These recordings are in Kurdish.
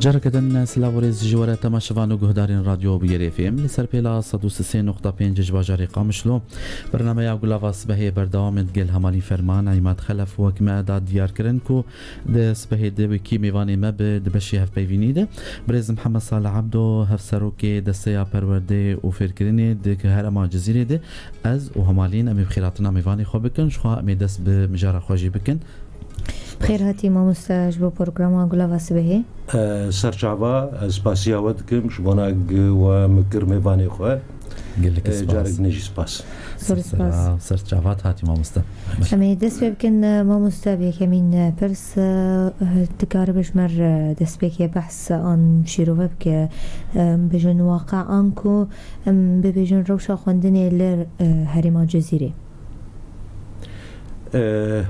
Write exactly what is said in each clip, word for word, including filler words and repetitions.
Careke din silav û rêz ji we re temaşevan û guhdarên Radyo Bûyerê F M li ser pêla sed û sê nokta pênc ji bajarê Qamişlo. Bernameya Gulava Sibehê berdewam e, digel Hemalî Ferman, Îmad Xelef wek me da diyar kirin ku di sibehê de wekî mêvanê me bi di beşê hevpeyvînî de birêz Mihemed Salih Ebdo, hevserokê Desteya Perwerdê û Fêrkirinê di herêma Cizîrê de ez û Hemalîn em ê bi xêrhatina mêvanê xwe bikin, jixwe em ê dest bi mijara xwe jî bikin. Bi xêr hatî mamoste ji bo programa Gulava Sibehê. E, serçava, ez spasiya we dikim ji bona we min kir mêvanê xwe. Gelek E, spas. Carek din jî spas. Zor spas. Ser çava hatî mamoste. Em ê dest pê bikin, e, mamoste, bi yekemîn, e, pirs, e, dikaribe ji me re destpêkê behs an şîrove bike, e, bêjin waqa an ku em bibêjin rewşa xwendinê li, e, herêma Cizîrê. E,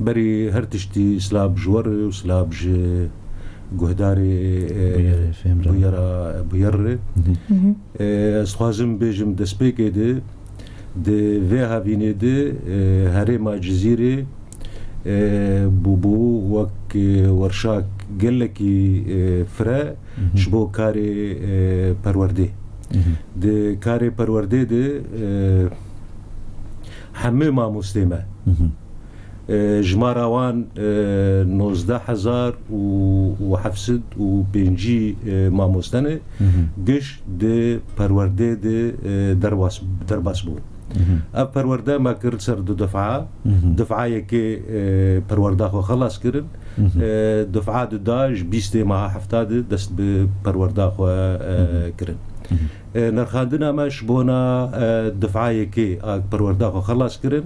berî her tiştî silav ji we re û silav ji guhdarê, e, Bûyerê F M re. Bûyera, Bûyer re. Hı hı. Hı hı. E, ez dixwazim bêjim destpêkê de, di vê havînê de, e, herêma Cizîrê, e, bûbû wek, e, werşak gelekî, e, fire Hı hı. ji bo karê, e, perwerdê. Hı hı. Di karê perwerdê de, e, hemê mamostê me. Hı hı. E, jimara wan, e, nozdeh hezar û heft sed û pêncî, e, mamoste ne. Hı hı. Giş di perwerdê de, e, derbas, derbas bû. Hı hı. Ev perwerde me kir ser du defa. Hı hı. Defa yekê, e, perwerda xwe xelas kirin. Hı hı. E, defa di da ji bîstê meha hefta de dest bi perwerda xwe, e, Hı hı. kirin. Hı hı. E, nerxandina me ji bona, e, defa yekê a perwerda xwe xelas kirin.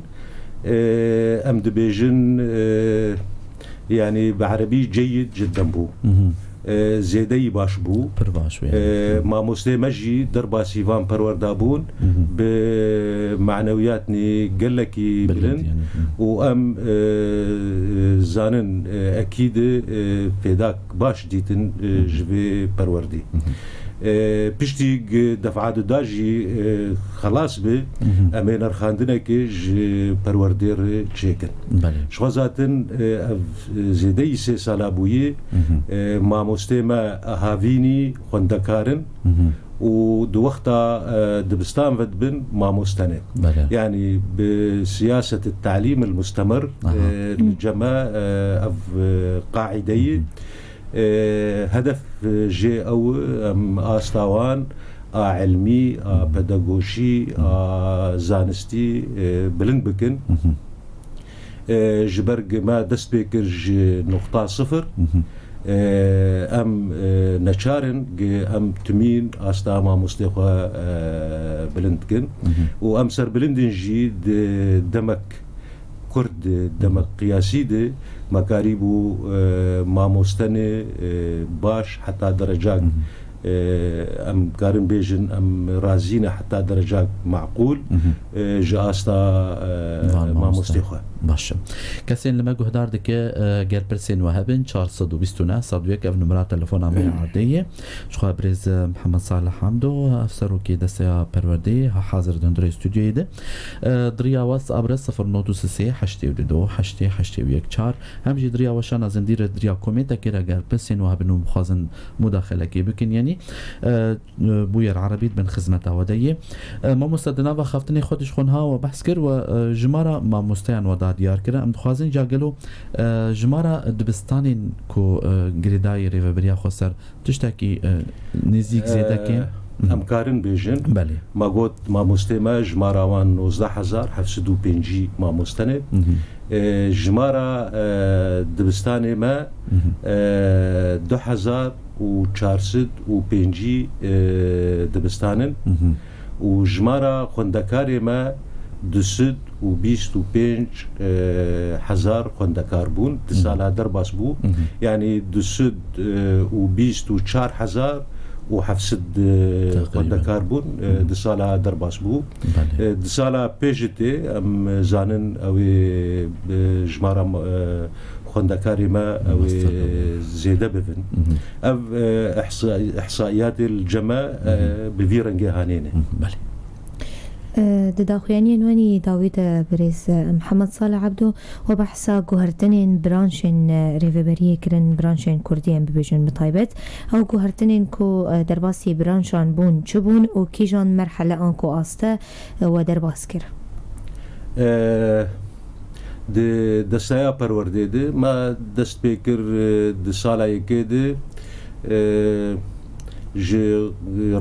E, em dibêjin, e, yanî bi erebî ceyid cidden bû. Hı hı. E, zêdeyî baş bû. Pir baş bû, E, yanî. Hı. Mamostê me jî derbasî van perwerda bûn Hı hı. bi manewiyatnî gelekî Bilind, bilind yanî. Hı. Û em, e, zanin, e, ekîd, e, fêdak baş dîtin, e, Hı hı. ji vê perwerdî. Hı hı. E, piştî gi-, defa di da jî, e, xelas bi, Hı hı. em ê nerxandinekê ji perwerdê re çêkin. Belê. Ji xwe zatin, e, ev, e, zêdeyî sê sala bûyî, Hı hı. e, mamostê me havînî xwendekar in Hı hı. û di wexta, e, dibistan ve dibin mamoste ne. Belê. Yanî bi siyaset talîm el mustemir, Aha. e, li cem me, e, ev, e, qaîdeyî, Hı hı. E, hedef, e, jê ew, em asta wan a ilmî, a Hı hı. pedagojî, Hı hı. a zanistî, e, bilind bikin. Hı hı. E, ji ber ku me dest pê kir ji nuqta sifir, Hı hı. e, em, e, neçar in ku em timîn asta mamostê xwe, e, bilind bikin. Hı hı. Û em serbilind in jî di demek kurt de, Hı hı. demek qiyasî de, me karîbû, e, mamoste ne, e, baş heta derecak, Hı hı. e, em karin bêjin, em razî ne heta derecak meqûl, Hı hı. e, ji asta, e, Van mamostê mamoste. xwe. Baş e. Kesên li me guhdar dike, e, ger pirsên we hebin, çar sed û bîst û neh, sed û yek, ev numera telefona me ya erdê ye. Jixwe birêz, e, Mihemed Salih Hamdo, ev serokê Desteya Perwerdeyê, ha hazir di hundirê stûdyoyê de. E, di riya WhatsApp re sifir nod û sê heştê û du heştê heştê û yek çar. Hem jî di riya weşana zindî re di riya komentekê re ger pirsên we hebin û bixwazin mudaxelekê bikin, yanî, e, e, Bûyer Erebî di bin xizmeta we de ye. E, mamoste, di nava xeftinê xwe de ji xwe niha we behs kir, we, e, jimara mamosteyan we da diyar kir. Em dixwazin ca gelo, e, jimara dibistanên ku, e, girêdayî rêveberiya xweser tiştekî, e, nêzîk E, zêde kêm? Em karin bêjin. Belê. Me got mamostê me jimara wan nozdeh hezar heft sed û pêncî mamoste ne. Hı hı. E, jimara, e, dibistanê me, Hı hı. e, du hezar û çar sed û pêncî, e, dibistan in. Hı hı. Û jimara xwendekarê me du sed û bîst û pênc, e, hezar xwendekar bûn. Di Hı hı. sala derbas bû. Hı hı. Yanî du sed, e, û bîst û çar hezar û heft sed, e, Teqrîben. xwendekar bûn, e, Hı hı. di sala derbas bû. Belê. E, di sala pêşitê em zanin ew ê, e, jimara, e, xwendekarê me ew ê Master bibin. zêde bibin. Hı hı. Ev, e, ihsa-, ihsaiyatê li cem me, e, Hı hı. bi vî rengê hanê ne. Hı hı. Belê. E, di daxuyaniyên wenî dawî de birêz, e, Mihemed Salih Ebdo we behsa guhertinên branşên, e, rêveberiyê kirin, branşên kurdî em bibêjin bi taybet. Ew guhertinên ku, e, derbasî branşan bûn, çi bûn û kîjan merhele anku aste, e, we derbas kir? E, di desteya perwerdê de me dest pê kir, e, di sala yekê de, e, ji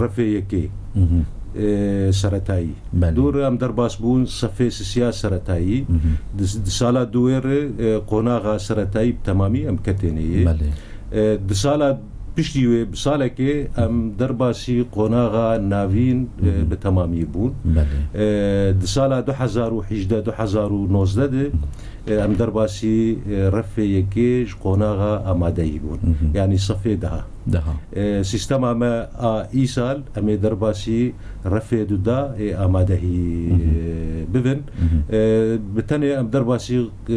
refê yekê, Hı hı. e, seretayî. Belê. Dûr em derbas bûn sefê sisiya seretayî. Hı hı. Di, di sala duwê re, e, qonaxa seretayî bi temamî em ketêne yê. Belê. E, di sala piştî wê bi salekê em derbasî qonaxa navîn, e, Hı hı. bi temamî bûn. Belê. E, di sala du hezar û hejdeh, du hezar û nozdeh de, Hı hı. e, em derbasî, e, refê yekê ji qonaxa amadeyî bûn. Hı hı. Yanî sefê deha. Deha. E, sîstema me a îsal, em ê derbasî refê du da ê amadehî, Hı hı. e, bibin. Hı hı. E, bi tenê em derbasî, e,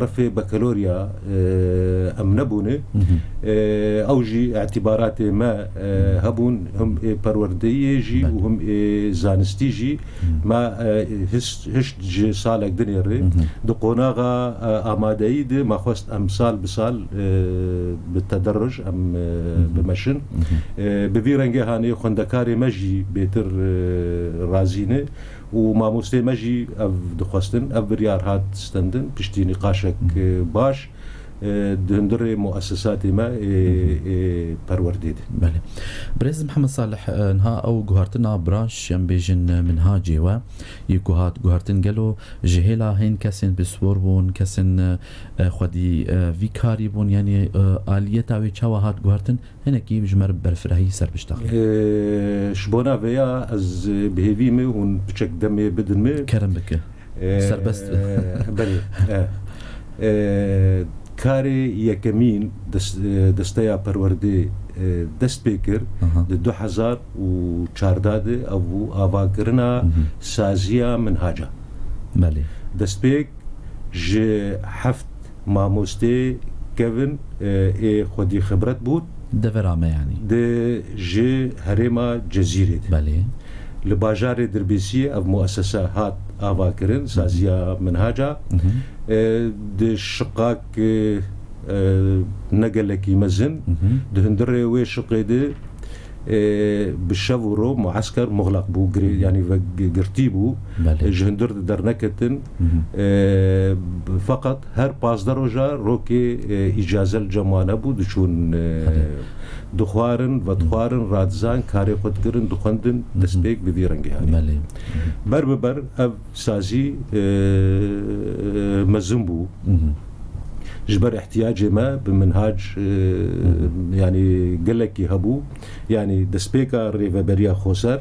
refê bakalorya, e, em nebûne. Hı hı. E, ew jî îtîbaratê me, e, Hı hı. hebûn, him ê perwerdeyê jî Belê. û him ê zanistî jî. Hı. Me, e, hişt, hişt ji salek dinê re Hı hı. di qonaxa, e, amadeyî de me xwest em sal bi sal, e, bi tederruc em, e, Hı hı. bimeşin. Hı hı. E, bi vî rengê hanê xwendekarê me jî bêtir, e, razî ne û mamostê me jî ev dixwestin. Ev biryar hat stendin piştî nîqaşek, Hı hı. e, baş. e, di hundirê muessesatê me ê, Hı hı. ê perwerdê de. Belê. Birêz Mihemed Salih, e, niha ew guhertina branş, em bêjin, e, minhacê we, yê ku hat guhertin gelo ji hêla hên kesên pispor bûn, kesên, e, e, xwedî, e, vî karî bûn, yanî, e, aliyeta wê çawa hat guhertin, hinekî ji me re berfirehî ser pişta xwe. E, ji bona vêya ez, e, bi hêvî me hûn piçek demê bidin me. Kerem bike. E, Serbest. e, belê. E, e, karê yekemîn des-, e, desteya perwerdê, e, dest pê kir Aha. di du hezar û çardeh de, ev bû avakirina Hı hı. saziya minhaca. Belê. Destpêk ji heft mamostê kevin, e, ê xwedî xibret bûn. Devera me yanî. Di ji herêma Cezîrê de. Belê. Li bajarê Dirbêsiyê ev muessese hat avakirin, Hı hı. saziya minhaca. Hı hı. E, di şiqak, e, e, ne gelekî mezin. Hı hı. Di hundirê wê şiqê de, e, bi şev û ro muesker muxleq bû, girê-, Hı hı. yanî ve gi-, girtî bû. Belê. E, ji hundir de derneketin. Hı hı. E, b-, feqet her pazdeh roja rokê, e, îcaze li cem wan hebû, diçûn, e, Belê. dixwarin, vedixwarin, radizan, karê xwe dikirin, dixwendin, Hı hı. destpêk bi vî rengî hanê. Belê. Hı hı. Ber bi ber ev sazî, e, mezin bû. Hı hı. Ji ber ihtiyacê me bi minhac, e, Hı hı. yanî gelekî hebû. Yanî destpêka Rêveberiya Xweser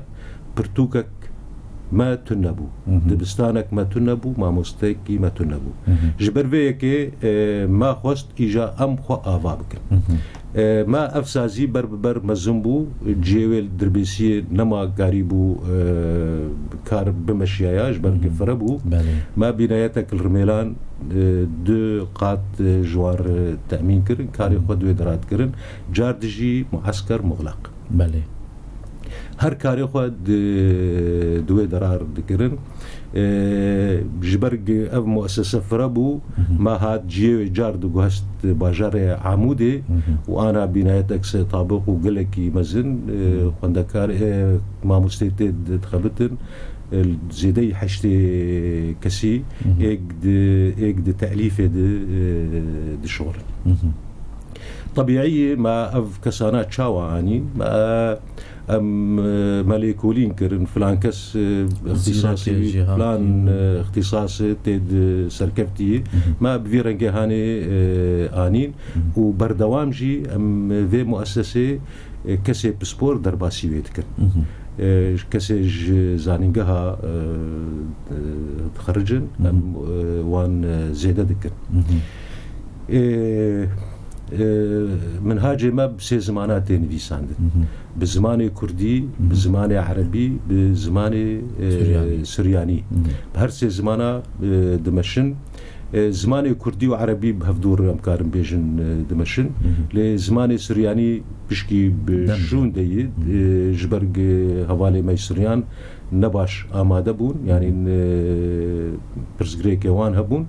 pirtûkek me tune bû. Hı hı. Dibistanek me tune bû, mamostekî me tune bû. Hı hı. Ji ber vê yekê, e, me xwest îja em xwe ava bikin. Hı hı. E, me ev sazî ber bi ber mezin bû, cihê wê li Dirbêsiyê nema karî bû, e, kar bimeşiyaya, ji ber Hı hı. ku fire bû. Belê. Me bînayetek li Rimêlan, e, du qat, e, ji wan re temîn kirin, karê Hı hı. xwe di wê de radikirin. Car dijî muesker muxleq. Belê. Her karê xwe di, di wê derar dikirin. E, ji ber ku ev muessese fire bû, Hı hı. me hat cihê wê car diguhest bajarê Amûdê Hı hı. û ana bînayetek sê tabiq û gelekî mezin, e, Hı hı. xwendekar, e, mamostê tê dixebitin, e, zêdeyî heştê kesî Hı hı. êk di, êk di telîfê de, e, dişorin. Hı hı. Tebîî ye, me ev kesana çawa anîn? Me, em, e, me lêkolîn kirin, filan kes, e, Zîrakê ixtîsasî, jêhatî. filan, e, ixtîsasê tê di serkeftî. Hı hı. Me bi vî rengê hanê, e, anîn Hı hı. û berdewam jî em vê muessesê, e, kesê pispor derbasî wê dikin. Hı hı. E, kesê ji zanîngeha, e, e, dixericin, Hı hı. em, e, wan, e, zêde dikin. Hı hı. Ê, e, minhacê me bi sê zimana tê nivîsandin. Hı hı. Bi zimanê kurdî, Hı hı. bi zimanê erebî, bi zimanê, e, Suryanî. suryanî. Hı hı. Bi her sê zimana, e, dimeşin. E, zimanê kurdî û erebî bi hevdû re em karin bêjin, e, dimeşin. Lê zimanê siryanî pişkî bi şûn de yî, e, ji ber gi hevalê me siryan ne baş amade bûn, yanî, e, pirsgirêkê wan hebûn.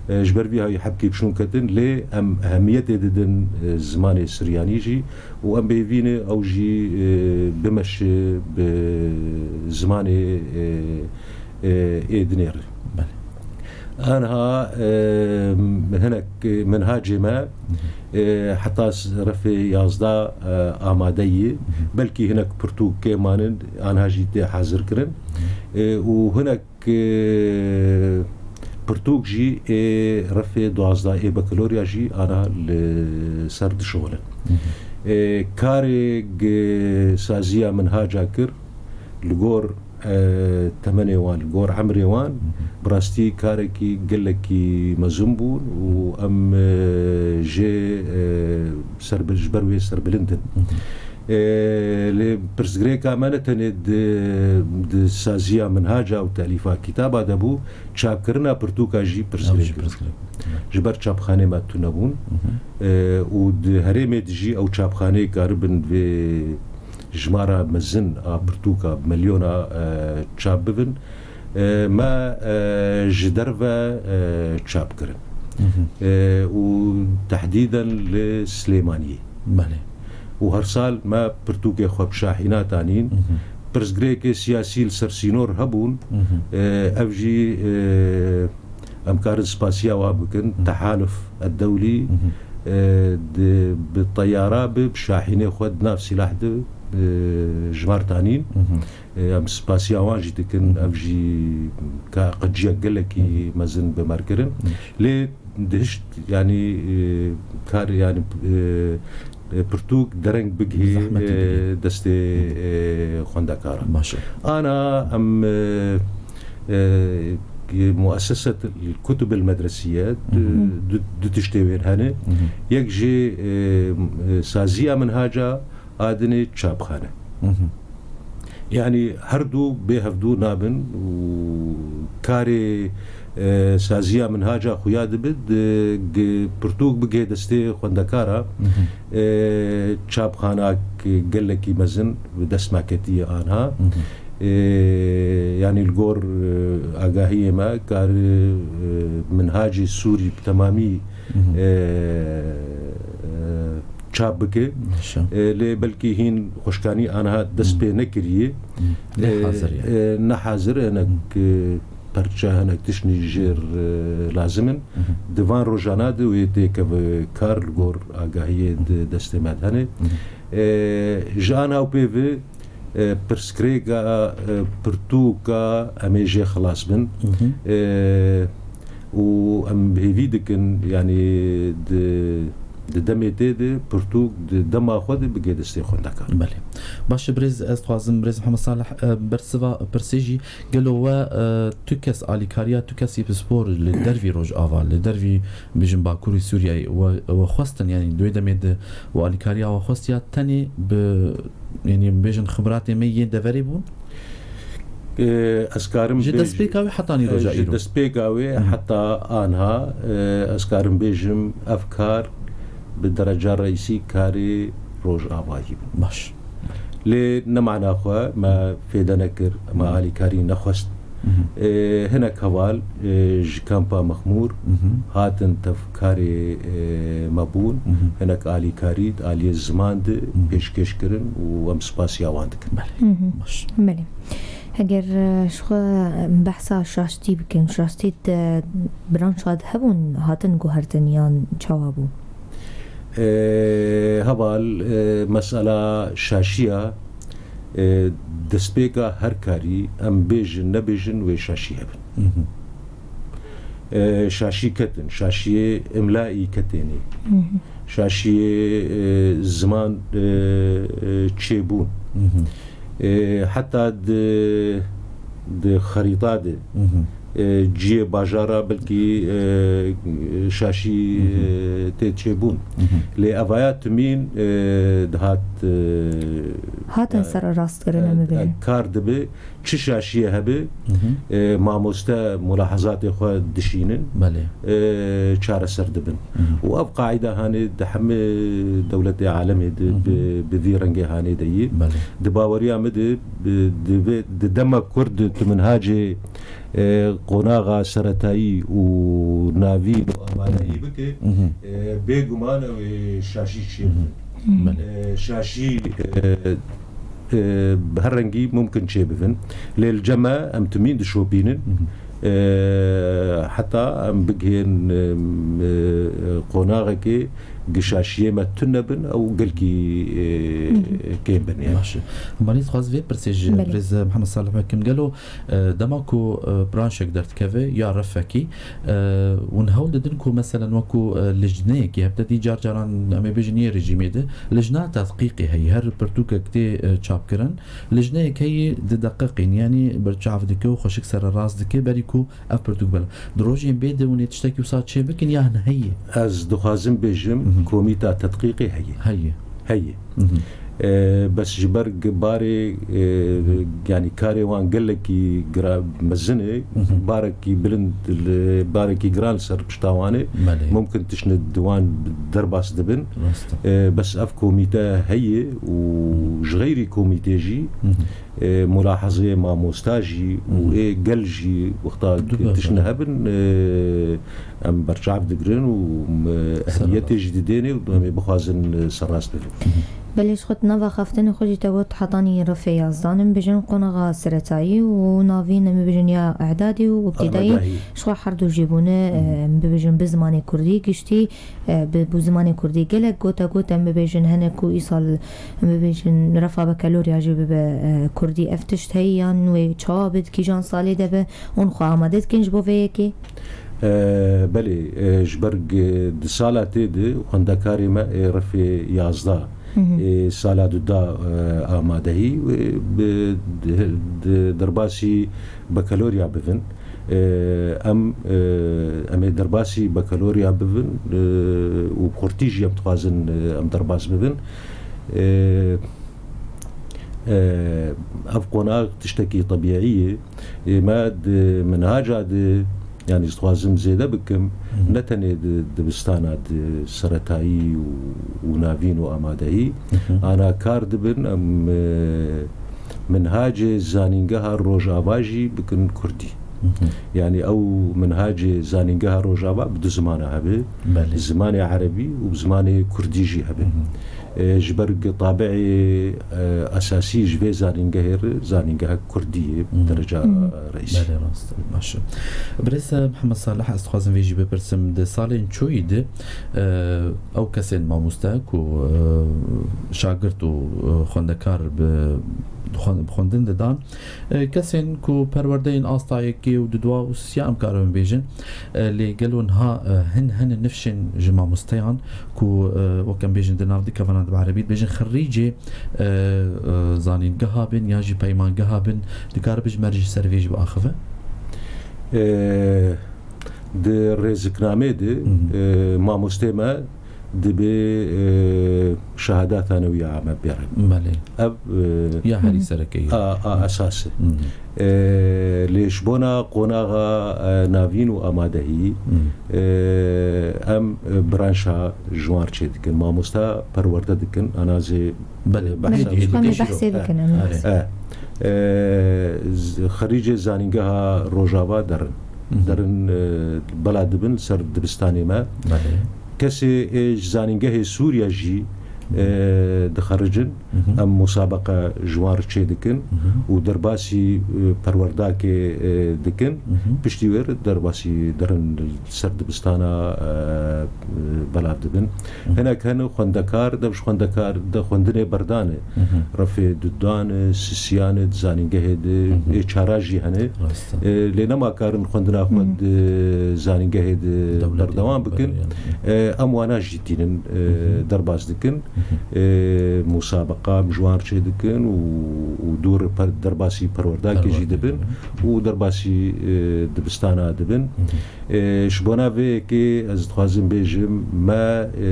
E, ji ber vî hayî hebkî bi şûn ketin, lê em ehemiyetê didin, e, zimanê siryanî jî û em bêvî ne ew jî, e, bimeşe bi zimanê, e, e, ê dinê re. Belê. Anha, e, hinek minhacê me, e, heta s-, refê yazdeh, e, amade yî. Belkî hinek pirtûkê manin, anha jî tê hazir kirin. E, û hinek, e, pirtûk jî ê refê duwazdeh ê bakalorya jî ana li ser dişixulin. E, karê g-, saziya minhaca kir, li gor, e, temenê wan, li gor emrê wan, bi rastî karekî gelekî mezin bûn û em, e, jê, e, serbi-, ji ber wê serbilind in. E, lê pirsgirêka me ne tenê di, di saziya minhaca û telîfa kitaba de bû, çapkirina pirtûka jî pirsgirêk bû. Ji ber çapxanê me tune bûn. E, û di herêmê de jî ew çapxaneyê karibin vê jimara mezin a pirtûka bi milyona, e, çap bibin. E, me, e, ji derve, e, çap kirin. E, û tehdîden li Silêmaniyê. Belê. Û her sal me pirtûkê xwe bi şahîna tanîn. Pirsgirêkê siyasî li ser sînor hebûn. E, ev jî, e, em karin spasiya wa bikin. Tehaluf Eddewlî, e, di, bi teyara bi, bi şahînê xwe di nav sîlah de, e, ji me re tanîn. E, em spasiya wan jî dikin, ev jî ka qiciyek gelekî mezin bi me re kirin. Lê di hişt, yanî, e, kar, yanî, e, e, pirtûk dereng bigihê, e, destê, e, xwendekara. Baş e. Ana em, e, e, muesseset kutubil medresiye, du, du, du tiştê wê hene. Yek jî, e, e, saziya minhaca, a dinê çapxane. Yanî her du bê hevdu nabin û karê, e, saziya minhaca xuya dibe, di, gi-, pirtûk bigihê destê xwendekara, e, çapxanak gelekî mezin bi dest me ketiye anha. E, yanî li gor, e, agahiyê me kar, e, minhacê sûrî bi temamî, e, e, çap bike. E, lê belkî hîn xweşkanî anha dest pê nekiriye. Lê, e, hazir e. E, ne hazir e, hinek, e, perçe, hinek tiştî jêr, e, lazim in. Di van rojana de wê têkeve kar li gor agahiyê di destê me de hene. E, ji ana û pê ve, e, pirsgirêka, e, pirtûka em ê jê xilas bin. E, û em hêvî dikin, yanî di, di demê tê de pirtûk di dema xwe de bigê destê xwendekar. Belê. Baş e birêz, ez dixwazim birêz Mihemed Salih, e, bersiva pirsê jî, gelo we, e, tu kes alîkariya tu kesî pispor li dervî Rojava, li dervî, bêjin, Bakurê Sûriyeyê we, we xwestin, yanî di wê demê de we alîkariya we xwest ya tenê bi, yanî bêjin, xibratê me yên deverê bûn? E, ez karim Ji bêjim, destpêka wê hetanî e, roja ji îro. Destpêka wê Hı. heta anha, e, ez karim bêjim, ev kar bi dereca reîsî karê Rojavayî bû. Baş. Lê ne mana xwe me fêde nekir, me Hı. alîkarî nexwest. Hı hı. E, hinek heval, e, ji kampa Mexmûr Hı hı. hatin tev karê, e, me bûn. Hı hı. Hinek alîkarî di aliyê ziman de Hı hı. pêşkêş kirin û em spasiya wan dikin. Belê. Hı hı. Baş. Belê. Heger, e, ji xwe behsa şaştî bikin, şaştî te biran şad hebûn, hatin guhertin yan çawa bû? E, heval, e, mesela şaşiya, e, destpêka her karî, em bêjin nebêjin, wê şaşî hebin. Hı hı. E, şaşî ketin, şaşiyê imlaî ketênê. Hı hı. Şaşiyê, e, ziman, e, e, çêbûn. Hı hı. E, heta di, di xerîta de, Hı hı. e, ciyê bajara belkî, e, şaşî, e, tê çêbûn. Lê evaya timîn, e, dihat, e, Hatin e, serrast kirin, e, em bibêjin. Kar dibe, çi şaşiyê hebe, e, mamoste mulahazatê xwe dişînin, Belê. E, çareser dibin. Û ev qaîde hanê di hemî dewletê alemê de bi, bi vî rengê hanê de yî. Belê. Di baweriya min de, bi, di vê, di dema Kurd tu minhacê, e, qonaxa seretayî û navîn û amadeyî bike, e, bêguman ew ê şaşî çêbin. Belê. E, şaşî, e, e, bi her rengî mumkin çêbibin. Lê li cem me em timîn dişopînin. E, heta em bigihên, e, e, qonaxekê gi şaşiyê me tune bin, ew gelkî, e, kêm bin yani. Baş e. Malî dixwaz vê pirsê ji Belê. Birêz Mihemed Salih bikim. Gelo, e, dema ku, e, branşek derdikeve ya refekî, e, hûn hewl didin ku meselen wekû, e, lijneyekî, hevdetî car caran em ê bêjin yê rejîmê de, lijna tedqîqê heye. Her pirtûkek tê, e, çapkirin, lijneyek heye dideqiqîn, yanî berçav dike û xweşik sererast dike, berî ku ev pirtûk bela. Di rojên bê de hûn ê tiştekî wisa çê bikin yan heye? Ez dixwazim bêjim, Mhm. komîta tedqîqê heye. Heye. Heye. Mhm. E, bes ji ber g-, barê, e, yanî karê wan gelekî gira-, mezin e, Mhm. barekî bilind, li, barekî giran li ser pişta wan e. Belê. Mumkin tiştine di wan derbas dibin. Rast e. E, bes ev komîte heye û ji xeyrî komîtê jî, Mhm. e, mulahazeyê mamosta jî û Mhm. ê gel jî wexta Dibe, tiştine dibe. hebin, e, em berçav digirin û, e, ehliyetê jî didêne û em ê bixwazin, e, serrast bibin. Belê ji xwe di nava xeftinê xwe jî te got hetanî refê yazdan, em bêjin qonaxa seretayî û navîn em bêjin ya îdadî û îbtîdayî Amadahî. ji xwe her du jî bûne, Mhm. em bibêjin bi zimanê kurdî giştî, e, bi, bi zimanê kurdî gelek gote got, em bibêjin hene ku îsal, em bibêjin refa bekelorya jî bibe, e, kurdî. Ev tişt heye yan wê çawa bi, di kîjan salê de be, hûn xwe amade dikin ji bo vê yekê? E, belê, e, ji ber g-, di sala tê de xwendekarê me ê refê yazdeh, Mhm. ê sala duda, e, amadehî wê bi, di, di derbasî bekelorya bibin. E, em, e, em ê derbasî bekelorya bibin, e, û bi xurtî jî em dixwazin, e, em derbas bibin. E, e, ev qonax tiştekî tebîî ye. Ê me di minhaca de, yanî ez dixwazim zêde bikim, Hı hı. ne tenê di dibistana di seretayî û, û navîn û amadehî, Hı hı. ana kar dibin, em, e, minhacê zanîngeha Rojava jî bikin kurdî. Hı hı. Yanî ew minhacê zanîngeha Rojava bi du zimana hebe, Belê. zimanê erebî û bi zimanê kurdî jî hebe. Hı hı. E, ji ber ku tabiê, e, esasî ji vê zanîngehê re, zanîngeha kurdî ye, Hı hı. dereca Hı hı. reîsî. Belê, rast e. Baş e. Birêz, e, Mihemed Salih, ez dixwazim vê jî bipirsim. Di salên çûyî de, e, ew kesên mamoste ku, e, şagirt û, e, xwendekar bi xwen-, bi xwendin didan, e, kesên ku perwerdeyên asta yekê û dudwa û sisiya em karibin bêjin, e, lê gelo niha, e, hin hene nifşên ji mamosteyan ku, e, wek em bêjin di nav dikevana di bi erebî dibêjin xirîcê, e, e, zanîngeha bin ya jî peymangeha bin, dikaribe ji me re jî ser vê jî biaxive? E, di rêziknamê de, Hı hı. e, mamostê me dibê, e, şehada thanewiya me bêre. Belê. Ev, e, Ya herî Hı hı. sereke ye. a, a, Hı. esas e. Hı hı. E, lê ji bona qonaxa, e, navîn û amadehî, Hı. e, em, e, branşa ji wan re çê dikin. Mamosta perwerde dikin, ana zê Belê, behsa belê, Em dî, dî, dî, dî, behsê dikin, em Belê. E, e, z-, xerîcê zanîngeha Rojava derin. Hı hı. Derin, e, bela dibin ser dibistanê me. Belê. Kesê, e, ji zanîngehê Sûriye jî, e, dixericin. Hı hı. Em musabeqe ji wan re çê dikin Hı hı. û derbasî, e, perwerdakê, e, dikin. Hı hı. Piştî wê re derbasî derin li ser dibistana, e, e, belav dibin. Hı hı. Hinek hene xwendekar, dev ji xwendekar de xwendinê berdane. Hı hı. Refê dudan e, sisiyan e, di zanîngehê de, Hı hı. ê çara jî hene. Rast e. E, lê nema karin xwendina xwe Hı hı. di zanîngehê de Dewletê berdewam de bikin. berdewam. E, em wana jî tînin, e, Hı hı. derbas dikin. e, musabeqa em ji wan re çêdikin û, û dû re per-, derbasî perwerdakê jî dibin û derbasî, e, dibistana dibin. E, ji bona vê yekê ez dixwazim bêjim, me, e,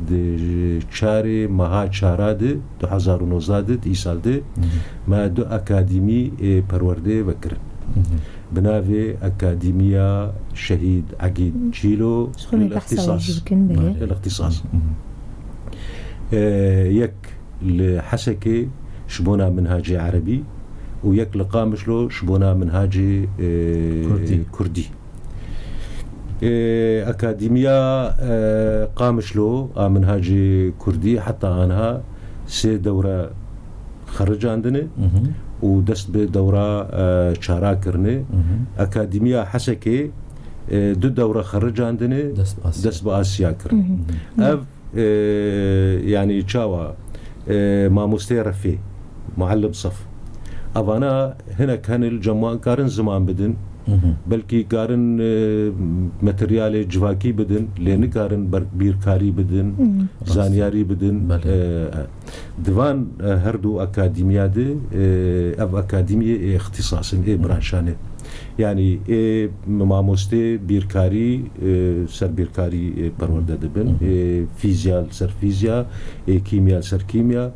di çarê meha çara de, du hezar û nozdeh de, di îsal de, me du akademî, e, perwerdê vekirin. Bi navê Akademiya Şehîd Egîd Çîlo Ji xwe me lil behsa wê jî ixtisas. Bikin, belê. Lil ixtisas. E, yek li Hesekê ji bona minhacê erebî û yek li Qamişlo ji bona minhacê, e, Kurdî. Kurdî. E, Akademiya, e, Qamişlo a minhacê Kurdî heta anha sê dewre xericandine û dest bi dewra, e, çara kirine. Akademiya Hesekê, e, du dewre xericandine, Dest bi Asya. Dest bi Asya kirine. Ev, e, yanî çawa, e, mamostê refê, muallim sef. Evana hinek hene li cem wan karin ziman bidin. Belkî karin, e, materyalê civakî bidin, lê nikarin ber-, bîrkarî bidin, Rast. Zanyarî bidin. Belê. E, Di van, e, her du akademiya de, e, ev akademiyê ê ixtisas in, ê branşan e. Yanî ê mamostê bîrkarî, e, ser bîrkarî, e, perwerde dibin, ê fîzya li ser fîzya, ê kîmya li ser kîmya,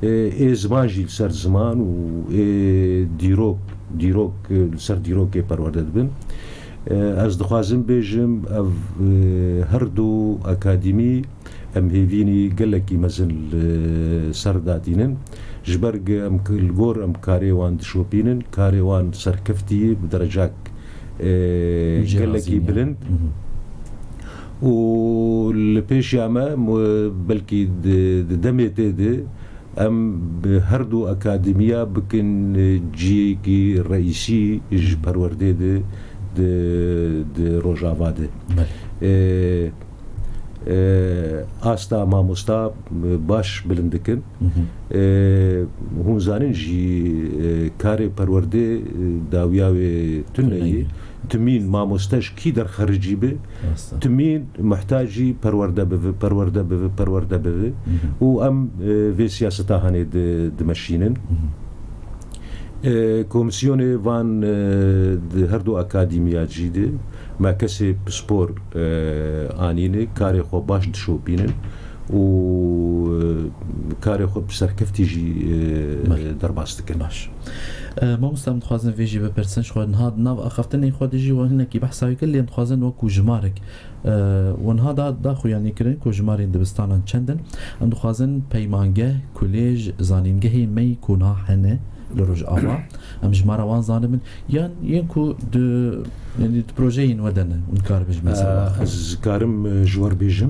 e, ê ziman jî li ser ziman û ê dîrok, dîrok, e, li ser dîrokê perwerde dibin. E, ez dixwazim bêjim, ev, e, her du akademî em hêvînî gelekî mezin li ser datînin. Ji ber ku em k-, li gor em karê wan dişopînin, karê wan serkeftî bi derecak, e, Cihazî gelekî ye. Bilind. Û li pêşiya me, mu-, belkî di, di demê tê de em bi her du akademiya bikin, e, ciyekî reîsî ji perwerdê de di, di Rojava de. Belê. E, e, asta mamosta, e, baş bilind dikin. E, hûn zanin jî, e, karê perwerdê, e, dawiya wê tune ye. Tune ye. Timîn mamoste ji kî derxericî be, Rast e. Timîn muhtacî perwerde bibe, perwerde bibe, perwerde bibe. Û em, e, vê siyaseta hanê di-, dimeşînin. E, komîsyonê van, e, di her du akademiya jî de me kesê pispor, e, anîne, karê xwe baş dişopînin û, e, karê xwe bi serkeftî jî, e, Belê. Derbas dikin. Baş. E, mamosta, em dixwazin vê jî bipirsin, ji xwe niha di nav axaftinên xwe de jî we hinekî behsa wê kir, lê em dixwazin wekû jimarek, e, we niha da, da xuyanî kirin ku jimarên dibistanan çend in. Em dixwazin peymangeh, kulêj, zanîngehê me yî ku niha hene li Rojava, em jimara wan zanibin, yan yên ku di, yanî di projeyên we de ne, hûn karibin ji me ser E, biaxivin. Ez karim, e, ji we re bêjim.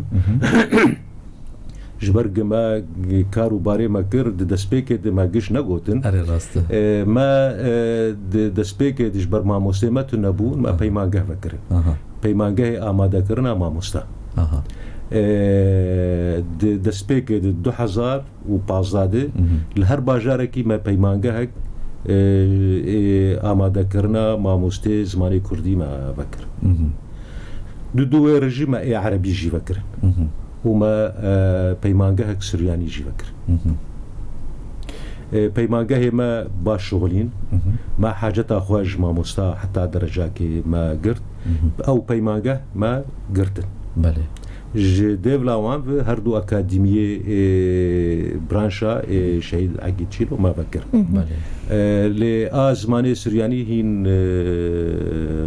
Ji ber ku me kar û barê me kir, di destpêkê de me giş negotin. Erê, rast e. E, me, e, di destpêkê de ji ber mamostê me tune bûn, me Aha. Peymangeh vekirin. Aha. Peymangehê amadekirina mamosta. Aha. E, di destpêkê de du hezar û pazdeh de Mhm. li her bajarekî me peymangehek, e, e, amadekirina mamostê zimanê kurdî me vekir. Mhm. Di du wê re jî me ê erebî jî vekirin. Mhm. Û me, e, peymangehek suryanî jî vekir. Mhm. E, peymangehê me baş şixulîn. Mhm. Me haceta xwe ji mamosta heta derecakê me girt. Mhm. Ew peymangeh me girtin. Belê. Ji dêvla wan ve her du akademiyê, e, branşa, e, Şehîd Egîd Çîlo me vekir. Mhm. Belê. E, lê a zimanê suryanî hîn, e,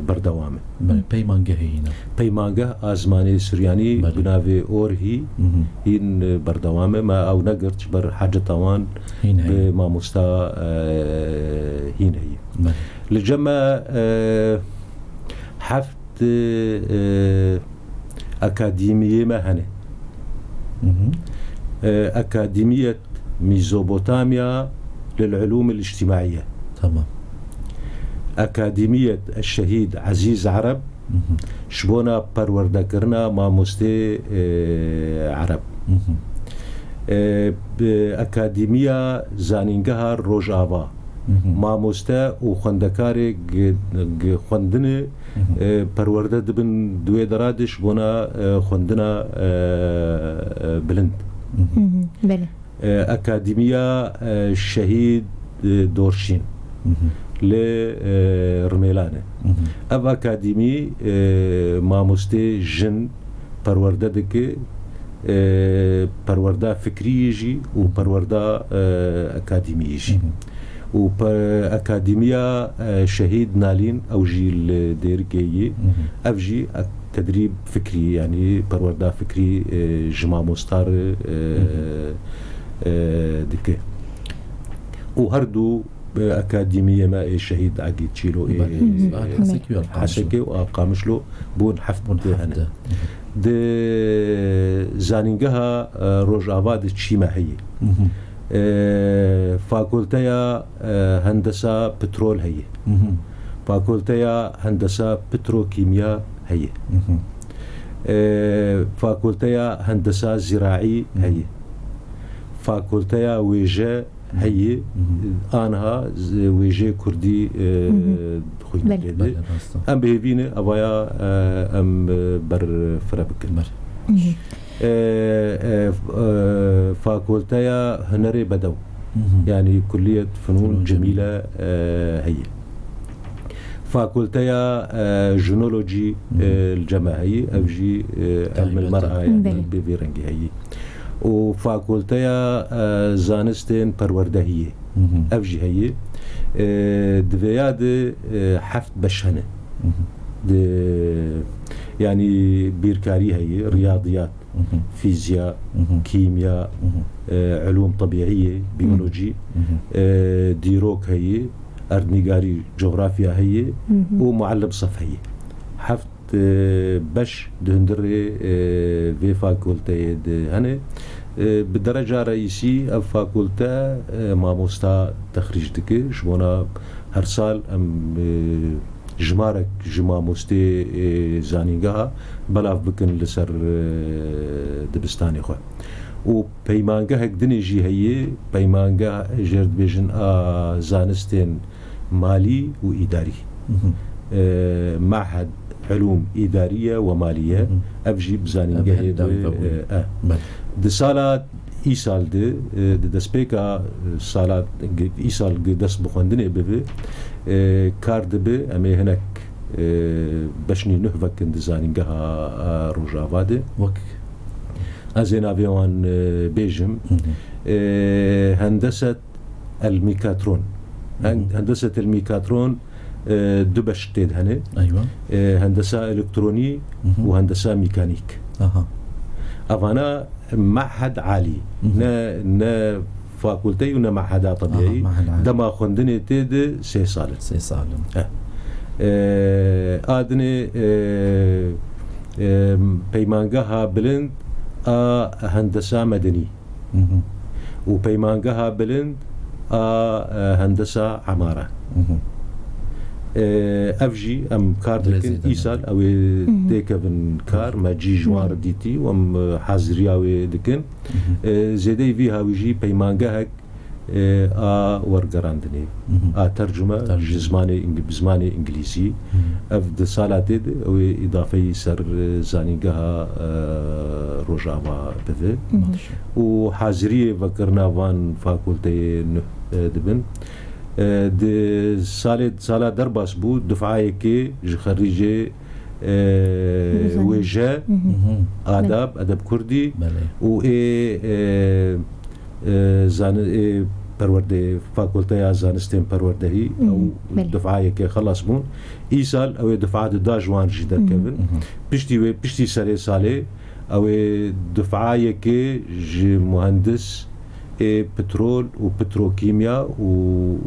berdewam e. Belê, peymangehê hîn e. Peymangeh a zimanê suryanî Belê. Bi navê Orhî Mhm. hîn, e, berdewam e. Me ew negirt ji ber haceta wan Hîn heye. Bi mamosta, e, hîn heye. Belê. Li cem me, e, heft, e, akademiyê me hene. Mhm. E, Akademiyet Mezopotamya lil Ulûm el Îctimaiye. Tamam. Akademiyet Şehîd Ezîz Ereb Mhm. ji bona perwerdekirina mamostê, e, Ereb. Mhm. E, bi Akademiya Zanîngeha Rojava. Mhm. Mamoste û xwendekarê gi-, gi-, xwendinê Mhm. e, perwerde dibin di wê dera de ji bona, e, xwendina, e, e, bilind. Hı hı, belê. E, Akademiya, e, Şehîd, e, Dorşîn li, e, Rimêlan e. Ev akademî, e, mamostê jin perwerde dike, e, perwerda fikrî yê jî û perwerda, e, akademî yê jî. Û pe-, Akademiya, e, Şehîd Nalîn, ew jî li Dêrikê yê. Ev jî ek-, tedrîb fikrî, yanî perwerda fikrî, e, ji mamosta re, e, e, dike. Û her du, e, akademiyê me ê Şehîd Agî Çîlo ê, Belê. E, Hesekê û Qamişlo. Hesekê û Qamişlo bûn heft hene. Di zanîngeha, e, Rojava de çî me heye. E, Fakulteya, e, Hendesa Petrol heye. Fakulteya Hendesa Petrokîmya heye. E, Fakulteya Hendesa Ziraî heye. Fakulteya Wêje heye. Anha z-, wêjê kurdî, e, xwînê Belê. Tê de. Belê, rast e. Em bi hêvî ne, evaya, e, em, e, berfireh bikin. Belê. E, e, f-, e, Fakulteya Hunerê Bedew. Yanî Kulliyet Fenûn Fenûn Cemîle, e, heye. Fakulteya, e, Jinolojî, e, li cem me heye. Ev jî, e, Taybet. Elmil mer'a, yanî Belê. Bi vî rengî heye. Û Fakulteya, e, Zanistên Perwerdehiyê. Ev jî heye. E, di vêya de, e, heft beş hene. Di, yanî bîrkarî heye, riyadiyat, fîzya, kîmya, e, ulûm tebîîyê, biyolojî, e, dîrok heye, erdnîgarî, cografya heye û muallim sef heye. Heft e, beş di hundirê, e, vê fakulteyê de hene. E, bi dereca reîsî ev fakulte, e, mamosta texrîc dike. Ji bona her sal em, e, jimarek ji mamostê, e, zanîngeha belav bikin li ser, e, dibistanê xwe. Û peymangehek dinê jî heye, peymangeh jê re dibêjin a zanistên malî û îdarî. E, Mehed Ulûm Îdariye we Maliye, ev jî bi zanîngehê bi, e, e. Di sala îsal de, e, di destpêka, e, sala gi-, îsal gi dest bi xwendinê bibe, e, kar dibe, em ê hinek, e, beşnî nuh vekin di zanîngeha, e, Rojava de. Wek? Ez ê navê wan, e, bêjim. E, Hendeset el-Mîkatron. Hen-, Hendeset el-Mîkatron, e, du beş tê de hene. Eywa. E, hendesa elektronî û hendesa mîkanîk. Aha. Evana mehed alî. Ne, ne fakulteyî û ne meheda tebîî. Aha, mehed alî. Dema xwendinê tê de sê sal in. Sê sal in. Eh. E, a dinê, e, e, peymangeha bilind a hendesa medenî. Û peymangeha bilind a, e, hendesa emara. E, ev jî em kar dikin. Îsal ew ê têkevin kar, me cî ji wan re dîtî û em, e, haziriya wê dikin. E, zêdeyî vî hawî jî peymangehek, e, a wergerandinê, a tercume ji zimanê Îng-, bi zimanê Îngilîzî. Ev di sala tê de ew ê îdafeyî ser, e, zanîngeha, e, Rojava bibe. Û haziriyê vekirina van fakulteyê nuh, e, dibin. E, di salê, sala derbas bû, dufayekê ji xerîcê, e, wêje, adab, edeb kurdî û ê, e, e, zani-, ê perwerdeyê, fakulteya zanistên perwerdehî, ew dufayekê xelas bûn. Îsal ew ê dufa di da ji wan jî derkevin. Piştî wê, piştî serê salê, ew ê dufayekê ji muhendis ê petrol û petrokîmya û,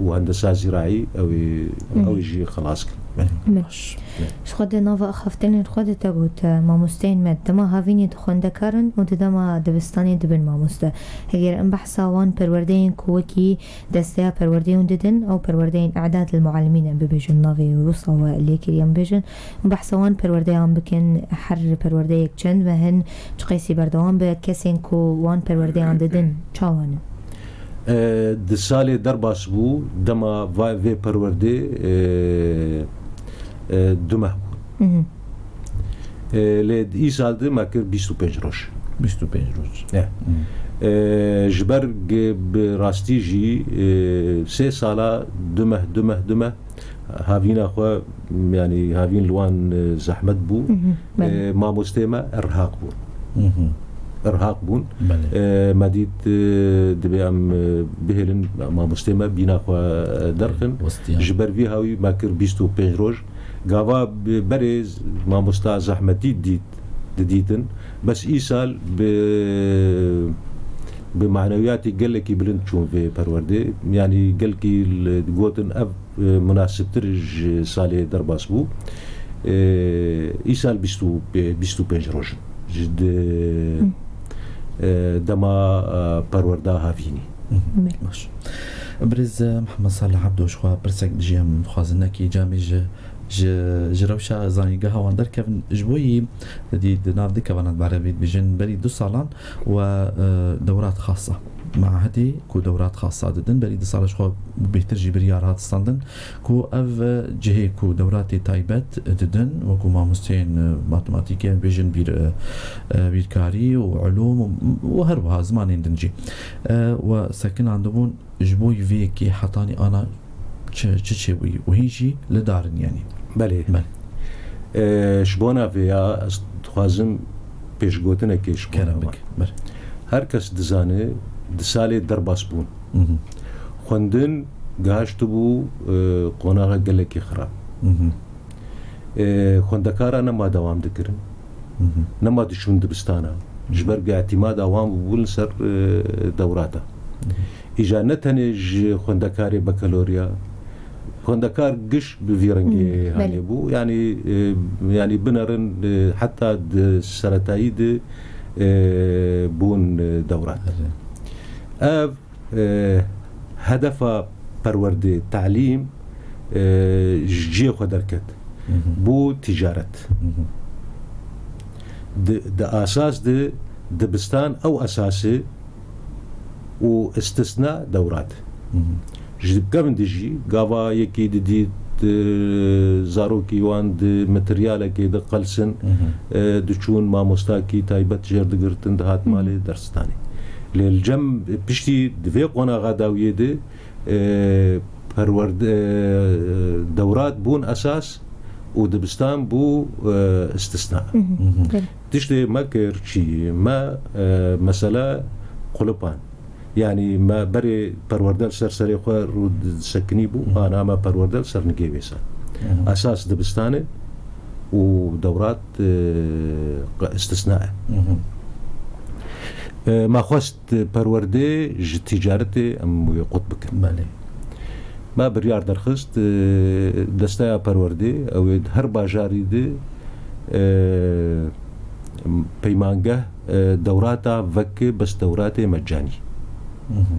û hendesa zîraî ew ê, ew ê jî xelas kin. Belê. Baş. Ji xwe di nava axaftinên xwe de te got, e, mamosteyên me dema havînê de xwendekar in û di dema dibistanê dibin mamoste. Heger em behsa wan perwerdeyên ku wekî desteya perwerdeyê hûn didin, ew perwerdeyên i'dad li muallimîn em bibêjin, navê wisa we lê kiriye em bêjin, behsa wan perwerdeyan bikin, her perwerdeyek çend meh in, çi qasî berdewam be, kesên ku wan perwerdeyan didin, çawa ne? E, di salê derbas bû, dema va-, vê perwerdê, e, e, du meh bûn. E, lê di îsal de me kir bîst û pênc roj. Bîst û pênc roj. E. E, ji ber ge-, bi rastî jî, e, sê sala du meh, du meh, du meh havîna xwe, yanî havîn li wan, e, zehmet bû. Mhm, belê. E, mamostê me irhaq bûn. Mhm. Irhaq bûn. Belê. E, me dît, e, divê em, e, bihêlin mamostê me bîna xwe, e, derxin. Westiyan. Ji ber vî hawî me kir bîst û pênc roj. Gava bi-, berê z-, mamosta zehmetî dît, didîtin. Bes îsal bi, bi manewiyatê gelekî bilind çûn vê perwerdê. Yanî gelkî li, gotin ev, e, munasibtir ji salê derbas bû. E, îsal bîst û pê-, bîst û pênc roj in. Ji di, Hı. e, dema, e, perwerda havînî. Hı hı. Belê. Baş. Birêz, e, Mihemed Salih Ebdo, ji xwe pirsek dijî em dixwazin nekî camê ji, ji, ji rewşa zanîngeha wan derkevin. Ji bo yî di, di nav di kevana dibarevî dibêjin berî du salan we, e, dewrat xasa. Mahedê ku dewrat xasa didin, berî du sala ji xwe bêhtir jî biryar hat standin ku ev, e, cihê ku dewratê taybet didin, wekû mamosteyên, e, matematîkê, em bêjin bîr, e, e, bîrkarî û ulûm û, û her wiha zimanên din jî. E, we sekinandibûn ji bo vê yekê hetanî ana çi, çi çêbûyî û hîn jî li dar in, yanî. Belê. Belê. E, ji bona vê ya ez dixwazim pêşgotinekê ji bona Kerem wan. Bike. Belê. Her kes dizane di salê derbas bûn. Mhm. Xwendin gihiştibû, e, qonaxa gelekî xirab. Mhm. E, xwendekara nema dewam dikirin. Mhm. Nema diçûn dibistana. Ji ber ku îtîmada wan bûbûn li ser, e, dewrata. Mhm. Îca ne tenê ji xwendekarê bekaloriya, xwendekar giş bi vî rengê Hmm, belê. Hanê bû. Yanî, e, yanî binerin, e, heta di seretayî de, e, bûn, e, dewrat. Belê. Ev, e, hedefa perwerdê, talîm, e, ji cihê xwe derket. Mhm. Bû ticaret. Mhm. Di, di asas de dibistan ew esas e û istisna dewrat. Mhm. Ji kevin de jî gava yekî didît, e, zarokî wan di materyalekê diqelsin, Mhm. e, diçûn mamostakî taybet jêr digirtin, dihat Mhm. malê ders danê. Lê li cem piştî di vê qonaxa dawiyê de, e, perwerde, e, dewrat bûn esas û dibistan bû, e, istisna. Mhm. Mhm. Belê. Tiştê me kir çi? Me, e, mesela qulipan. Yanî me berê perwerde li ser serê xwe rû disekinî bû, Mhm. ana me perwerde li ser nigê wêsan. Mhm. Esas dibistan e û dewrat, e, qe-, istisna e. Mhm. E, me xwest perwerdê ji ticaretê em wê qut bikin. Belê. Me biryar derxist, e, desteya perwerdê, ew ê di her bajarî de, e, peymangeh, e, dewrata veke bes dewratê mecanî. Mhm.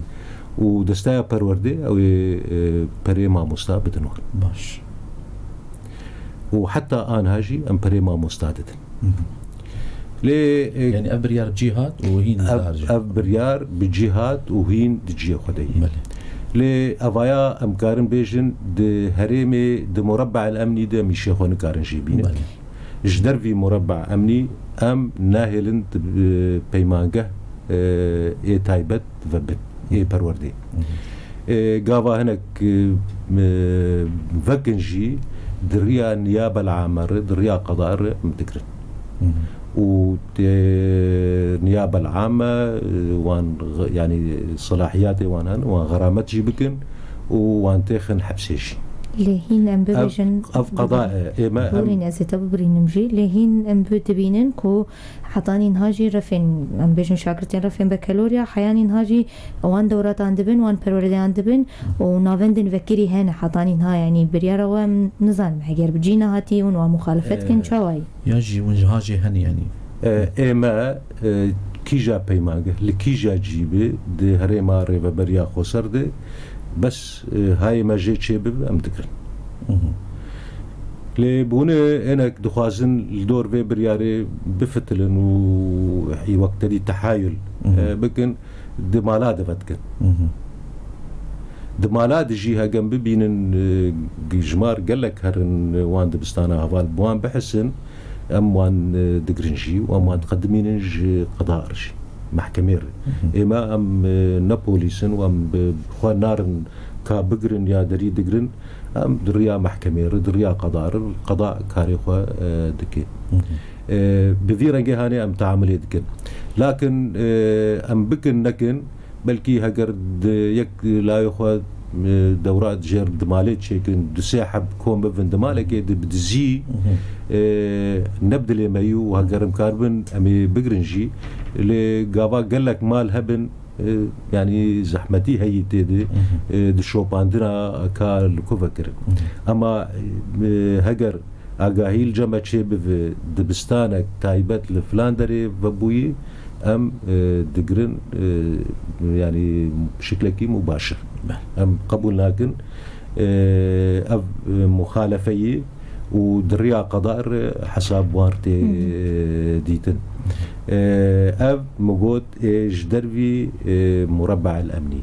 Û desteya perwerdê, ew ê, e, perê mamosta bidin wan. Baş. Û heta anha jî em perê mamosta didin. Mhm. Lê, e, Yanî ev biryar bi cî hat û hîn ev, dar jî. Ev biryar bi cî hat û hîn di cihê xwe de ye. Belê. Lê evaya em karin bêjin di herêmê, di murabbe'el emnî de em îşê xwe nikarin jê bînin. Belê. Ji dervî murabbe'a emnî em nahêlin di, e, peymangeh, e, ê taybet vebin, ê perwerdê. Mhm. E, gava hinek, e, e, vekin jî di riya niyabel ame re, di riya qeda re em digirin. Mhm. Û tê niyabel ame, e, wan, yanî, selahiyatê wan hene, wan xeramet jî bikin û wan têxin hepsê jî. Lê hîn em Ev, bibêjin, ev qeda e. Ê me, em Borîn, ez ê te bibirînim jî. Lê hîn em bi dibînin ku hetanî niha jî refên, em bêjin şagirtên refên bekaloriya, heyanî niha jî wan dewratan dibin, wan perwerdeyan dibin û navendên vekirî hene hetanî niha, yanî biryara we em nizanim, heger bi cî nehatî hûn wan muxalefet kin, Ee, çawa ye? Ya jî hûn jiha jê hene, yanî. E, ê me, e, kîja peymangeh, li kîja cî bi, di herêma Rêveberiya Xweser de, bes, e, hayê me jê çêbibe, em digirin. Mhm. Lê bûne hinek dixwazin li dor vê biryarê bifitilin û wek te dî tehayul, Mhm. e, bikin, di mala de vedikin. Mhm. Di mala de jî hegem bibînin, e, g-, jimar gelek herin, e, wan dibistana heval bi wan bihisin, em wan, e, digirin jî û em wan diqedimînin ji qeda re jî. mehkemê re. Ême em, e, ne polîs in û em bi xwe narin ka bigirin ya derî digirin. Em di riya mehkemê re, di riya qeda re, qeda karê xwe, e, dike. E, bi vî rengê hanê em teamilê dikin. Lakin, e, em bikin nekin, belkî heger di yek layê xwe, e, dewra jêr di malê çêkin, du sê heb kom bibin di malekê di bi dizî, e, ne bi dilê me yû û heger em karibin em ê bigirin jî. Lê gava gelek mal hebin, e, yanî zehmetî heyî tê de, e, di şopandina ka li ku vekirin. Ema, e, heger agahî li cem me çêbibe, dibistanek taybet li filan derê vebûyî, em, e, digirin, e, yanî şiklekî mubaşir. Em qebûl nakin. E, ev, e, muxalefeyî û di riya qeda re hesab wan tê, e, dîtin. E, ev min got, ê ji dervî, e, mureba el emnî.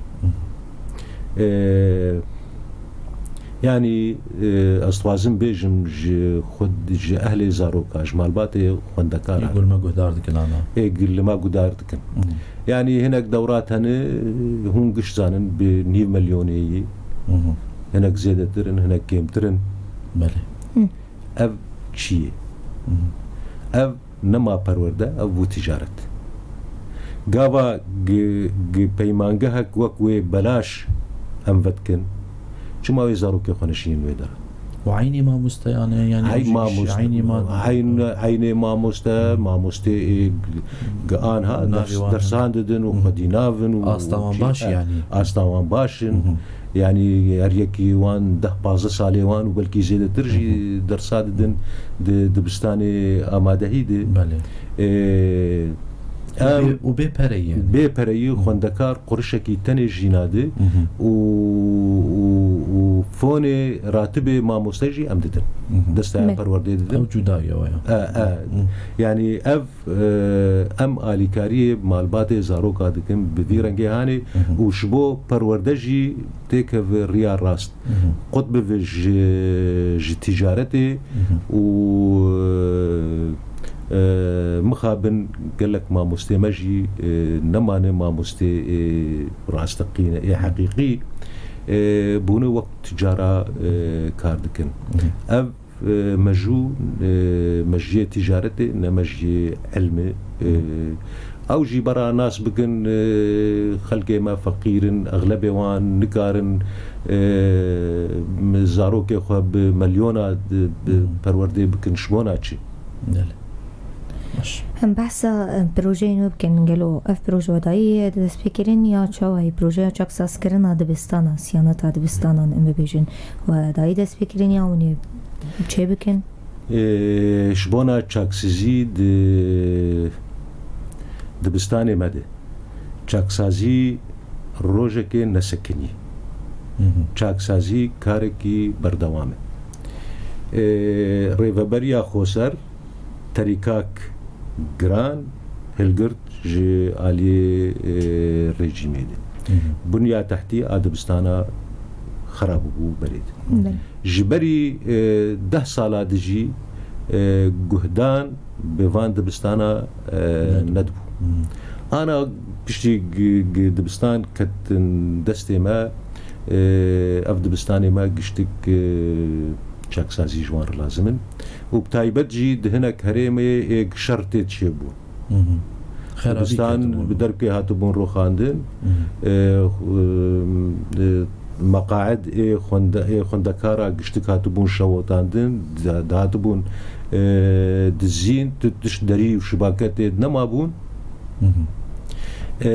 E, yanî, e, ez dixwazim bêjim ji xwe, ji ehlê zaroka, ji malbatê xwendekaran. Ê gul me guhdar dikin ana. Ê gul me guhdar dikin. Yanî hinek dewrat hene, hûn giş zanin bi nîv milyonê yî. Hinek zêdetir in, hinek kêmtir in. Belê. Ev çi ye? Ev nema perwerde, ev bû ticaret. Gava gi, gi peymangehek wek wê belaş em vedikin, çima wê zarokê xwe neşînin wê dera? Û eynî mamosteyan e, yanî Ey ew jî mamoste, eynî ma- eyn-, eynê mamoste, mamostê ê g-, gi anha Navê ders, wan dersan didin û xwedî navin û Asta wan çi, baş e, yanî. Asta wan baş in. Yanî her yekî wan deh pazdeh salê wan û belkî zêdetir jî dersa didin di dibistanê amadehî de. Belê. Ê, Û em bê, û bê pereyî yanî. Bê pereyî xwendekar qurişekî tenê jî nade û, û, û fonê ratibê mamoste jî em didin. Desteya Me- perwerdeyê didin. Ew cuda ye, waya. E, e. Yanî ev, e, em alîkariyê malbatê zaroka dikin bi vî rengê hanê û ji bo perwerde jî têkeve riya rast. Qut bive ji, ji ticaretê û, e, e, mixabin gelek mamostê me jî, e, nemane mamostê ê rasteqîne, ê heqîqî, e, bûne wek ticara, e, kar dikin. Ev, e, mejû, e, mejiyê ticaretê, ne mejiyê ilmê. E, ew jî bera nas bikin, e, xelkê me feqîr in, exlebê wan nikarin, e, zarokê xwe bi milyona di, bi perwerdê bikin, ji bona çi? Belê. Baş. Em behsa, em, projeyên wê bikin. Gelo ev proje we dayî destpêkirin ya çawa ye? Projeya çaksazkirina dibistana, siyaneta dibistanan em bibêjin. We dayî destpêkirin ya hûn ê çê bikin? Ê, ji bona çaksizî di dibistanê me de. Çaksazî rojekê nesekinî. Çaksazî karekî berdewam e. Ê, Rêveberiya Xoser terîkak giran hilgirt ji aliyê, e, rejîmê de. Bunya tehtî a dibistana xera bûbû berê de. Belê. Ji berî, e, deh sala dijî, e, guhdan bi van dibistana, e, nedibû. Ana piştî gi-, gi-, dibistan ketin destê me, e, ev dibistanê me giştik, e, çaksazî ji wan re lazim in. Û bi taybet jî di hinek herêmê êk şer tê çêbûn. Dibistan bi dervkê hatibûn roxandin. E, xu-, e, meqaid ê xwende-, ê xwendekara giştik hatibûn şewitandin, di-, dihatibûn, e, dizîn, tu tişt derî û şibaketê nemabûn. E,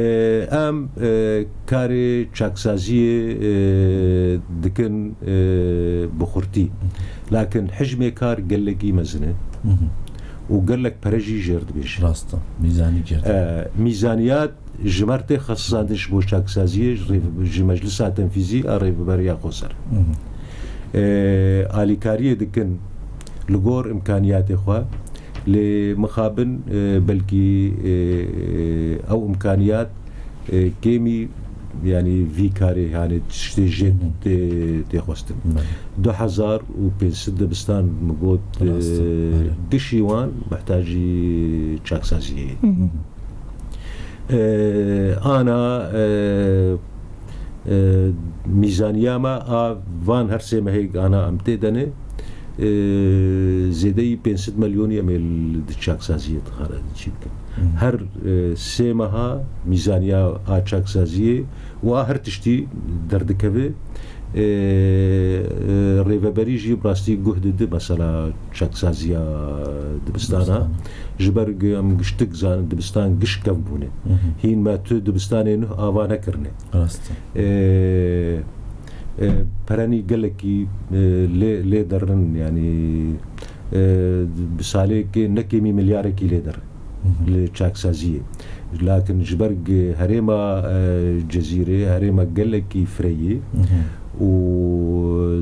em, e, karê çaksaziyê, e, dikin, e, bi xurtî. Lakin hicmê kar gelekî mezin e. Û gelek pere jî jêr dibêje. Rast e. Mîzanî jêr. E, mîzaniyat ji me re tê xesisandin ji bo çaksaziyê, ji rêve-, ji Meclisa Tenfîzî a Rêveberiya Xweser. E, alîkariyê dikin li gor imkaniyatê xwe, lê mixabin, e, belkî, e, ew imkaniyat, e, kêmî, yanî vî karê, yanî tiştê jê tê, tê xwestin. Du hezar û pênc sed dibistan min got, e, gişî wan mihtacî çaksaziyê ye. E, ana, e, e, mîzaniya me a van her sê mehê ana em tê de ne, e, zêdeyî pênc sed milyonî em ê li çaksaziyê dixare çî bikin. Her, e, sê meha mîzaniya a çaksaziyê û a her tiştî derdikeve. E, e, rêveberî jî bi rastî guh didi mesela çaksaziya dibistana. Dibistana. Ji ber ku em giştik zanin dibistan giş kevn bûne. Hîn me tu dibistanê nuh ava nekirine. Rast e. E, e, perenî gelekî, e, lê, lê derin, yanî, e, bi salê ke ne kêmî milyarekî lê derin li çaksaziyê. Lakin ji ber ge-, herêma, e, Cezîrê, herêma gelekî fireyî û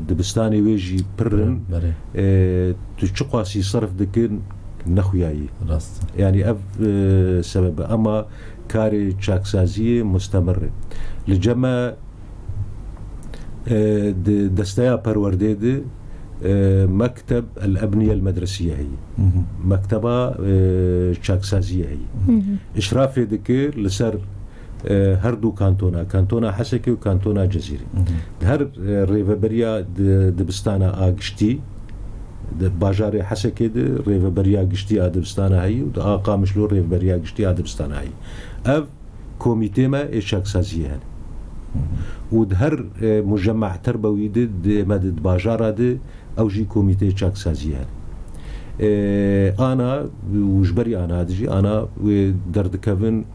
dibistanê wê jî pir in, Belê. e, tu çiqasî serf dikin nexuyayî. Rast. Yanî ev, e, sebeb e. Ama karê çaksaziyê mustemir e. Li cem me, e, di desteya perwerdê de, e, Mekteb el Ebniye el Medresiye heye. Mekteba, e, çaksaziyê heye. Îşrafê dike li ser, e, her du kantona, kantona Hesekê û kantona Cezîrê. Di her, e, rêveberiya di-, dibistana a giştî, di bajarê Hesekê de rêveberiya giştî a dibistana heye û di a Qamişlo rêveberiya giştî a dibistana heye. Ev komîtê me ê çaksaziyê hene. Û di her, e, mujemma terbewî de, di me de, di bajara de, ew jî komîteyê çaksaziyê hene. E, ana, û ji berî ana de jî, ana wê derdikevin,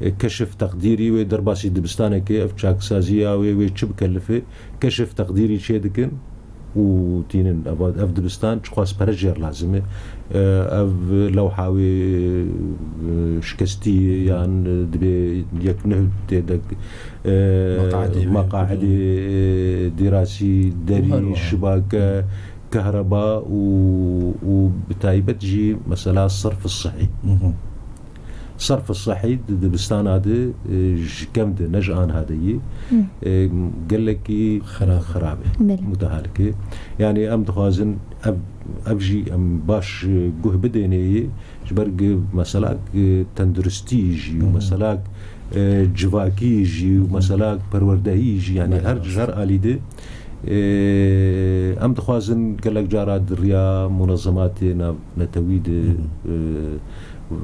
e, keşif teqdîrî wê derbasî dibistanekê, ev çaksaziya wê, wê çi bikelife, keşif teqdîrî çê dikin. û tînin. Ev, ev dibistan çiqas pere jêr lazim e. E, ev lewha wê, e, şikestî yan, e, dibê yek nuh tê de, e, Meqaidê wê. Meqaidê, e, dîrasî, derî, Û her wiha. Şibake, kehreba û, û bi taybet jî mesela serf sihî. Serf sehî di dibistana de, e, ji kevn de, ne ji aniha de yî, Hı. e, gelekî Xirab. Xirab e, Belê. Mutehalik e. Yanî em dixwazin ev, ev jî em baş, e, guh bidêne yê, ji ber gi meselak, e, tenduristî jî û Hı hı. meselak, e, civakî jî û Hı hı. meselak perwerdehî jî, yanî Belê, her, rast. Her alî de, e, em dixwazin gelek cara di riya munezematê navnetewî de, Hı hı. e,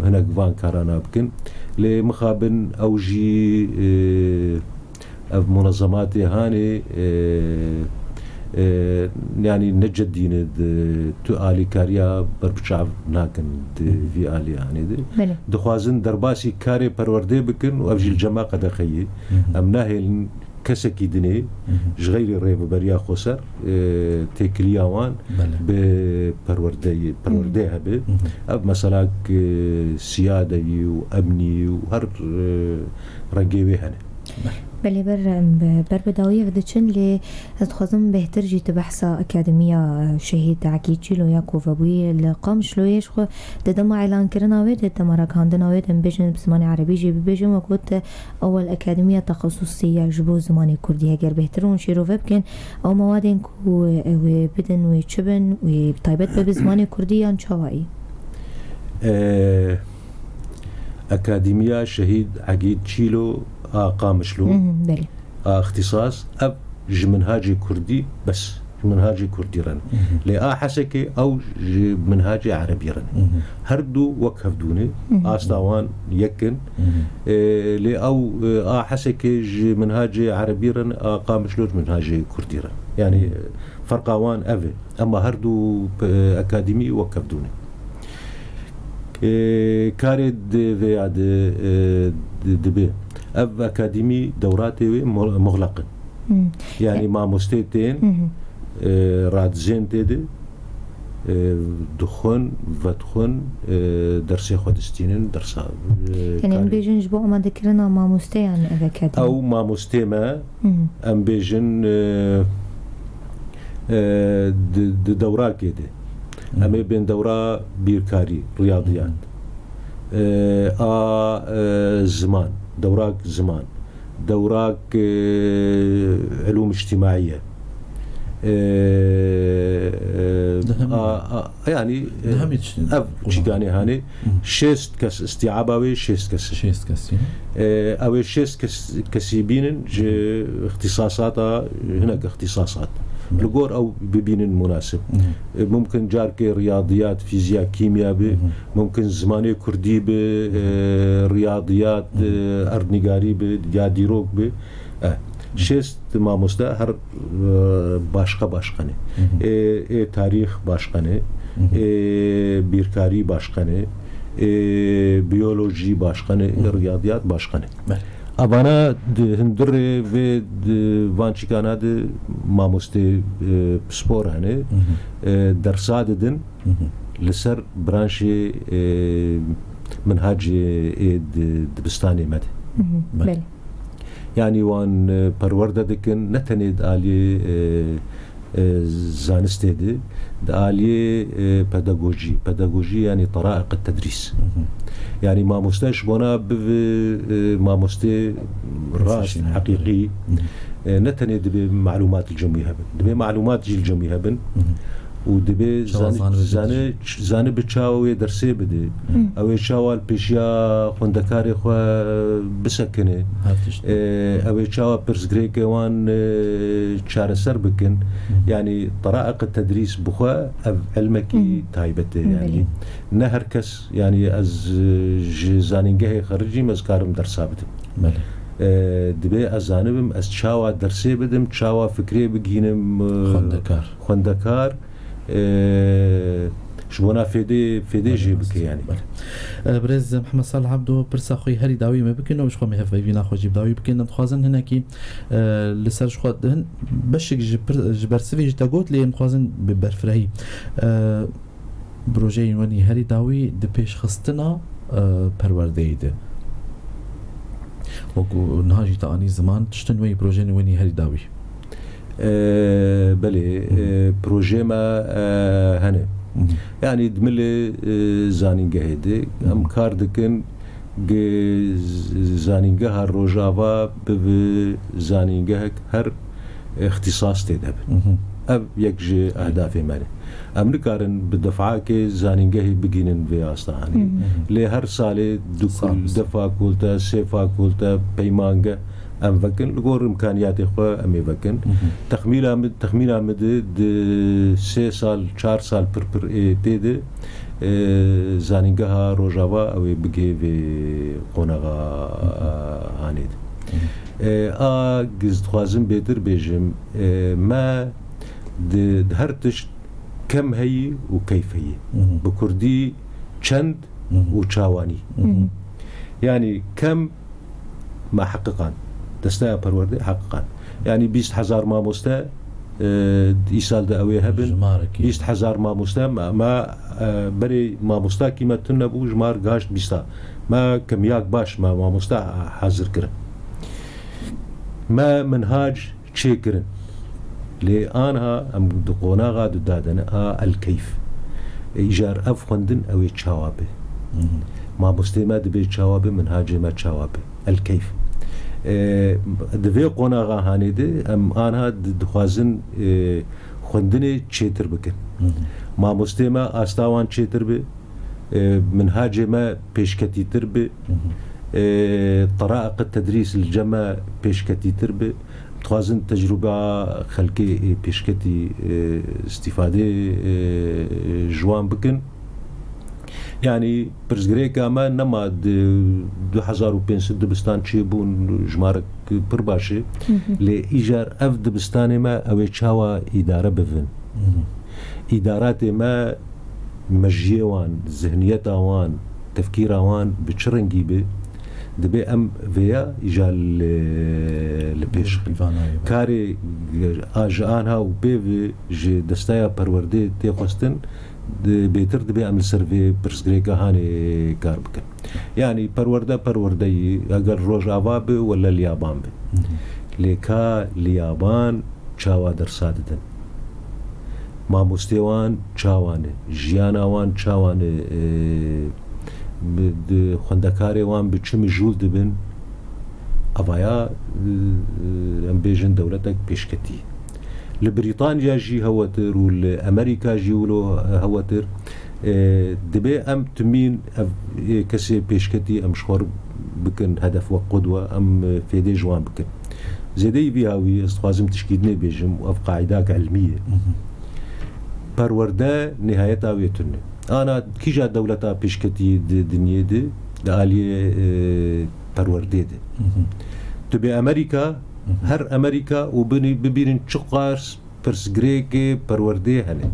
hinek van karana bikin. Lê mixabin ew jî, e, ev munezematê hanê, e, e, yanî ne cedî ne di tu alîkariya berbiçav nakin di Hı hı. vî alî hanê de. Belê. Dixwazin derbasî karê perwerdê bikin û ev jî li cem me qedexe ye. Hı hı. Em nahêlin kesekî dinê Hı hı. ji xeyrê rêveberiya xweser, e, têkiliya wan Belê. Bi perwerdeyê, perwerdê Hı hı. hebe. Hı hı. Ev meselak, e, siyadeyî û emnî û her, e, rengê wê hene. Belê, ber, em, be-, ber bi dawiyê ve diçin, lê ez dixwazim bêhtir jî tu behsa Akademiya, e, Şehîd Egîd Çîlo ya ku vebûyî li Qamişloyê ji xwe di dema îlankirina wê de, dema ragihandina wê de, em bêjin bi zimanê erebî jî bibêjin, wek got, Ewel akademiya texesusî ya ji bo zimanê kurdî, heger bêhtir hûn şîrove bikin, ew mewadên ku, e, wê bidin, wê çi bin, wê taybet be bi zimanê kurdî yan çawayî? E, Akademiya Şehîd Egîd Çîlo a Qamişlo, Hı hı, belê. A ixtîsas, ev ji minhacê kurdî bes. Ji minhacê kurdî re ne. Hı hı. Lê a Hesekê ew ji minhacê erebî re ne. Hı hı. Her du wek hevdû ne, Hı hı. asta wan yek in. Hı hı. E, lê ew, e, a Hesekê ji minhacê erebî re ne, a Qamişlo ji minhacê kurdî re ne. Yanî, Hı hı. e, ferqa wan ev e. Ema her du, e, akademî wek hevdû ne. E, karê di vê ya di, e, di, dibe. Ev akademî dewratê wê mu-, muxleq in. Hmm. Yanî E, mamostê tên, Hı hı. e, radizên tê de, e, dixwin, vedixwin, e, dersê xwe distînin, dersa, e, Yanî em karê. Bêjin ji bo amadekirina mamosteyan ev akademî? Ew mamostê me, Hı hı. em bêjin, e, e, di, di dewrakê de. Hı. Em ê bên dewra bîrkarî, riyadiyat. Hı hı. E, a, e, ziman, dewrak ziman. Dewrak, e, ilûm îctîmaî ye. E, e, Di hemî A, a, yanî, Di hemî tiştî. Ev çîkanê hanê, şêst kes îstîaba wê, şêst kes. Şêst kesî. E, ew ê şêst kes, kesî bînin ji îxtîsasata, hinek îxtîsasat. Li gor ew bibînin munasib. E, mumkin carkê riyadiyat, fîziya, kîmya bi, mumkin zimanê kurdî bi, e, riyadiyat, e, erdnîgarî bi, ya dîrok bi. E, şêst mamoste her, e, başqa başqa ne. Ê, ê tarîx başqa ne. Ê bîrkarî başqa ne. Ê biyolojî başqa ne. Ê riyadiyat başqa ne. Belê. Evana di hundirê vê di van çîkana de mamostê, e, pispor hene. E, dersa didin li ser branşê, e, minhacê ê di dibistanê me de. Belê. Belê. Yanî wan, e, perwerde dikin, ne tenê di aliyê, e, e, zanistê de, di aliyê, e, pedagojî. Pedagojî yanî teraiq tedrîs. Yanî mamoste ji bona bivi, e, mamostê rast, heqîqî, e, ne tenê divê malûmat li cem wî hebin. Divê malûmat jî li cem wî hebin. Û divê Çawa zani-, zanibi zani-, zanibi çawa wê dersê bide. Ew ê çawa li pêşiya xwendekarê xwe bisekine. Her tişt. E, ew ê çawa pirsgirêkê wan, e, çareser bikin. Yanî teraiq tedrîs bi xwe ev ilmekî taybet e. Belê. Yanî ne her kes, yanî ez, e, ji zanîngehê xerijîm, ez karim dersa bidim. Belê. E, divê ez zanibim, ez çawa dersê bidim, çawa fikrê bigînim, e, Xwendekar. xwendekar, e, ji bona fêdê, fêdê Belê, jê rast. bike yanî. Belê. E, birêz Mihemed Salih Ebdo, pirsa xwe herî dawî me bikin û ji xwe me hevpeyvîna xwe jî bi dawî bikin. Em dixwazin hinekî, e, li ser ji xwe hin beşek ji pir-, ji bersivê jî te got, lê em dixwazin bi berfirehî. E, Projeyên we nî herî dawî di pêşxistina, e, perwerdeyê de. Wekû niha jî te anî ziman, tiştin wê, projeyên we nî herî dawî. E, belê, Hı hı. e, projeyê me, e, hene. Hı hı. Yanî di milê, e, zanîngehê de em Hı hı. kar dikin, Gi z-, zanîngeha Rojava bibe zanîngehek her îxtîsas tê de bin. Mhm. Ev yek ji ehdafê me ne. Em nikarin bi defakê zanîngehê bigînin vê asta hanê. Mhm. Lê her salê du Sal kul-, bi sal. du fakulte, sê fakulte, peymangeh em vekin. Li gor imkaniyatê xwe em ê vekin. Mhm. Texmîna min, texmîna min di, di sê sal, çar sal pir pir ê tê de, e, zanîngeha Rojava ew ê bigihê vê qonaxa, e, hanê de. E, a giz dixwazim bêtir bêjim, e, me di, di her tişt kem heyî û keyf heyî. Bi kurdî çend û çawanî. Yanî kem me heqiqan. Desteya perwerdê heqiqan. Yanî bîst hezar mamoste, e, îsal de ew ê hebin. Jimarekî. Bîst hezar mamoste, me, me, e, berê mamostakî me tune bû, jimar gihişt bîsta. Me kemiyak baş, me mamoste hazir kirin. Me minhac çêkirin. Lê anha em di qonaxa di dadene a el keyf. E, îcar ev xwendin ew ê çawa be? Mhm. Mamostê me dibê çawa be, minhacê me çawa be? El keyf. E, di vê qonaxa hanê de em anha di-, dixwazin, e, xwendinê çêtir bikin. Mhm. Mamostê me asta wan çêtir be, e, minhacê me pêşketîtir be, Mhm. e, teraiq tedrîs li cem me pêşketîtir be. Dixwazin tecrûba xelkê, e, pêşketî, e, îstîfadê, e, ji wan bikin. Yanî pirsgirêka me nema di du hezar û pênc sed dibistan çêbûn, jimarek pir baş e. Mhm. Lê îcar ev dibistanê me ew ê çawa îdare bibin? Mhm. Îdaratê me mejiyê wan, zihniyeta wan, tefkîra wan bi çi rengî be, dibê em vêya îja li, li pêş xin. Pîvanayê be. Karê a ji anha û pê ve ji desteya perwerdê tê xwestin, di, bêtir dibê em li ser vê pirsgirêka hanê kar bikin. Yanî perwerde perwerdeyî, eger Rojava be wele li Yaban be. Hı hı. Lê ka li Yaban çawa dersa didin? Mamostê wan çawa ne? Jiyana wan çawa ne? E, bi, di xwendekarê wan bi çi mijûl dibin? Avaya, e, e, em bêjin dewletek pêşketî. Li Brîtanya jî hewetir û li Amerîka jî wilo hewetir. E, dibê em timîn ev, e, kesê pêşketî em ji xwe bikin hedef wek qudwe, em, e, fêdê ji wan bikin. Zêdeyî vî hawî ez dixwazim tişkî dinê bêjim û ev qaîdak ilmî ye. Perwerde nihayeta wê tune. Ana kîja dewleta pêşketî di dinyê de, di aliyê, e, perwerdê de. Tu bê Amerîka, her Amerîka û binî bibîrin çiqas pirsgirêkê perwerdê hene.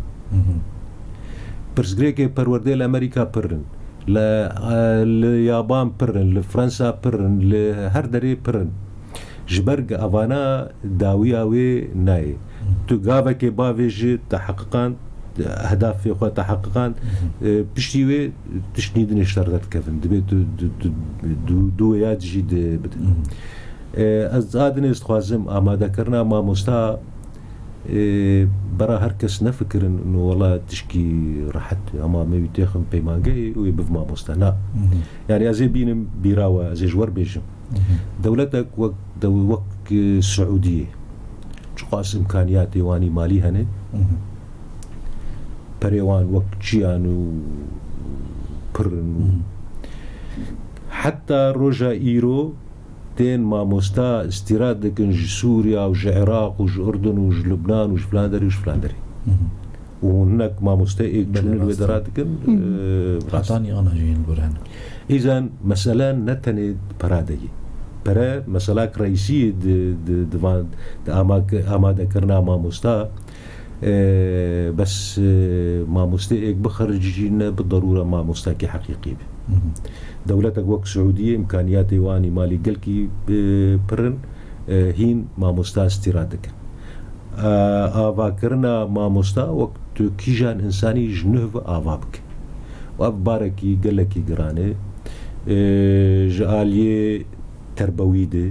Pirsgirêkê perwerdê li Amerîka pir in. Li, e, li Yaban pir in, li Fransa pir in, li her derê pir in. Ji ber ku evana dawiya wê nayê. Tu gavekê bavêjî teheqiqan, ehdafê xwe teheqiqan, e, piştî wê tiştî din ji te re dikevin. Dibê tu, tu, tu, du, du wêya jî di bidin. E, ez a dinê dixwazim amadekirina mamosta, e, bera her kes nefikirin, no wela tişkî rehet, ama me wî têxin peymangehê û wê biv mamosta. Na. Yani ez ê bînim bîra we, ez ê ji wer bêjim. Dewletek wek, dew-, wek, e, Siûdiyê, çiqas imkaniyatê wanî malî hene, perê wan wek çiyan û pir in û heta roja îro tên mamosta îstîrad dikin ji Sûriya û ji Iraq û ji Urdun û ji Lubnan û ji filan derê û ji filan derê. Û hûn hinek mamoste êk çûnin wê dera dikin, e, rast. Hetanî ana jî yên gor hene. Îzan mesele ne tenê pera de ye. Pere meselak reîsî ye di, di, di van, di ama-, amadekirina mamosta. E, bes, e, mamostê êk bixiricîne bi derûre mamostakî heqîqî be. Dewletek wek Siûdiyê îmkaniyatê wanî malî gelkî, e, pir in, e, hîn mamosta îstîrad dikin. E, avakirina mamosta wek tu kîjan însanî ji nuh ve ava bike. Û ev barekî gelekî giran e. E, ji aliyê terbewî de,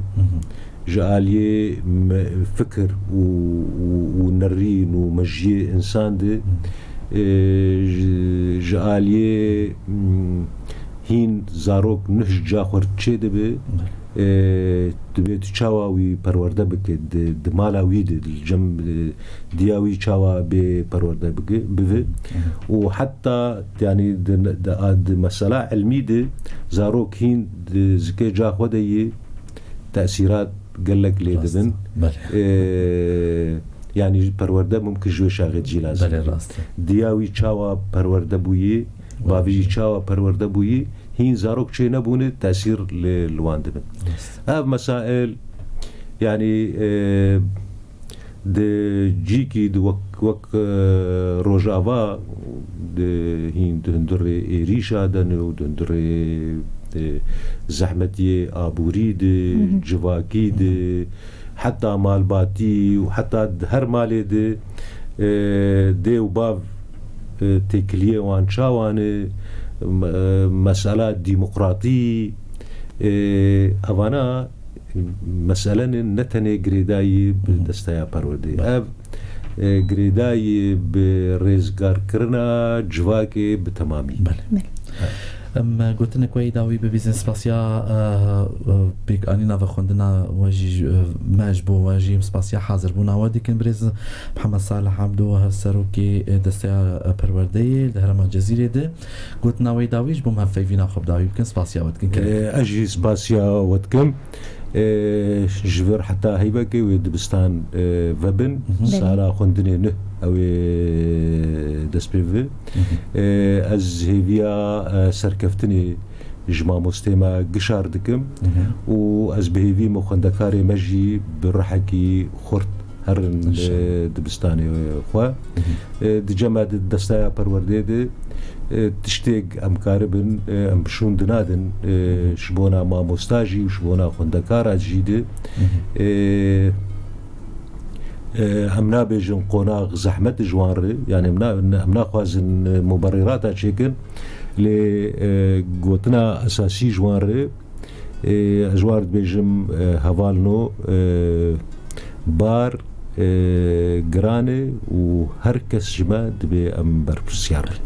ji aliyê me-, fikir û, û, û nerîn û mejiyê însan de, e, ji, ji aliyê, mm, hîn zarok nuh ji ca xwe çê dibe, e, dibê tu çawa wî perwerde bike, di, di mala wî de, li cem, e, diya wî çawa bê perwerde bike, bive. Û heta, yani, di, di, di mesela ilmî de zarok hîn di zikê ca xwe de yê tesîrat gelek lê dibin. Belê. Ee, yani perwerde mumkin ji wê şaxê jî lazim. Belê, rast e. Diya wî çawa perwerde bûyî, bavî jî çawa perwerde bûyî, hîn zarok çê nebûne tesîr li, li wan dibin. Rast. Ev mesail, yani, e, Di cîkî di wek, wek, e, Rojava, di hîn di hundirê êrîşa de ne û di hundirê, e, zehmetiyê aborî de, civakî de, heta malbatî û heta di her malê de, e, dê û bav, e, têkiliyê wan çawan e, me-, e, mesela demokratî, e, evana mesele ne, ne tenê girêdayî bi desteya perwerdeyê. Ev, e, girêdayî bi rêzgarkirina civakê bi temamî. Belê. Em, e, gotinek we yê dawî bibîzin spasiya, e, e, pêkanîna vexwendina we jî, e, me ji bo we jî spasiya hazirbûna we dikin. Birêz Mihemed Salih Ebdo, hevserokê, e, desteya, e, perwerdeyê li herêma Cezîrê de. Gotina wê dawî ji bo me hevpeyvîna xwe bi dawî bikin, spasiya we dikin. Ee, ez jî spasiya we dikim. Ee, ji vir heta heyvekê wê dibistan, ee, vebin. Belê. Sala xwendinê nuh ew ê dest pê bibe. Ee, ez hêviya, ee, serkeftinê ji mamostê me gişar dikim û ez bi hêvî me xwendekarê me jî bi rihekî xurt herin, e, dibistanê xwe. E, di cem me di desteya perwerdeyê de, e, tiştêk em karibin, e, em şûn dinadin, e, ji bona mamosta jî û ji bona xwendekara jî de, e, e, em nabêjin qonax zehmet ji wan re, yani em na-, em naxwazin, e, muberîrata çêkin, lê, e, gotina esasî ji wan re, Ê, ez ji wan re dibêjim, e, hevalno, e, bar, e, giran e û her kes ji me dibê em berpirsiyar bin.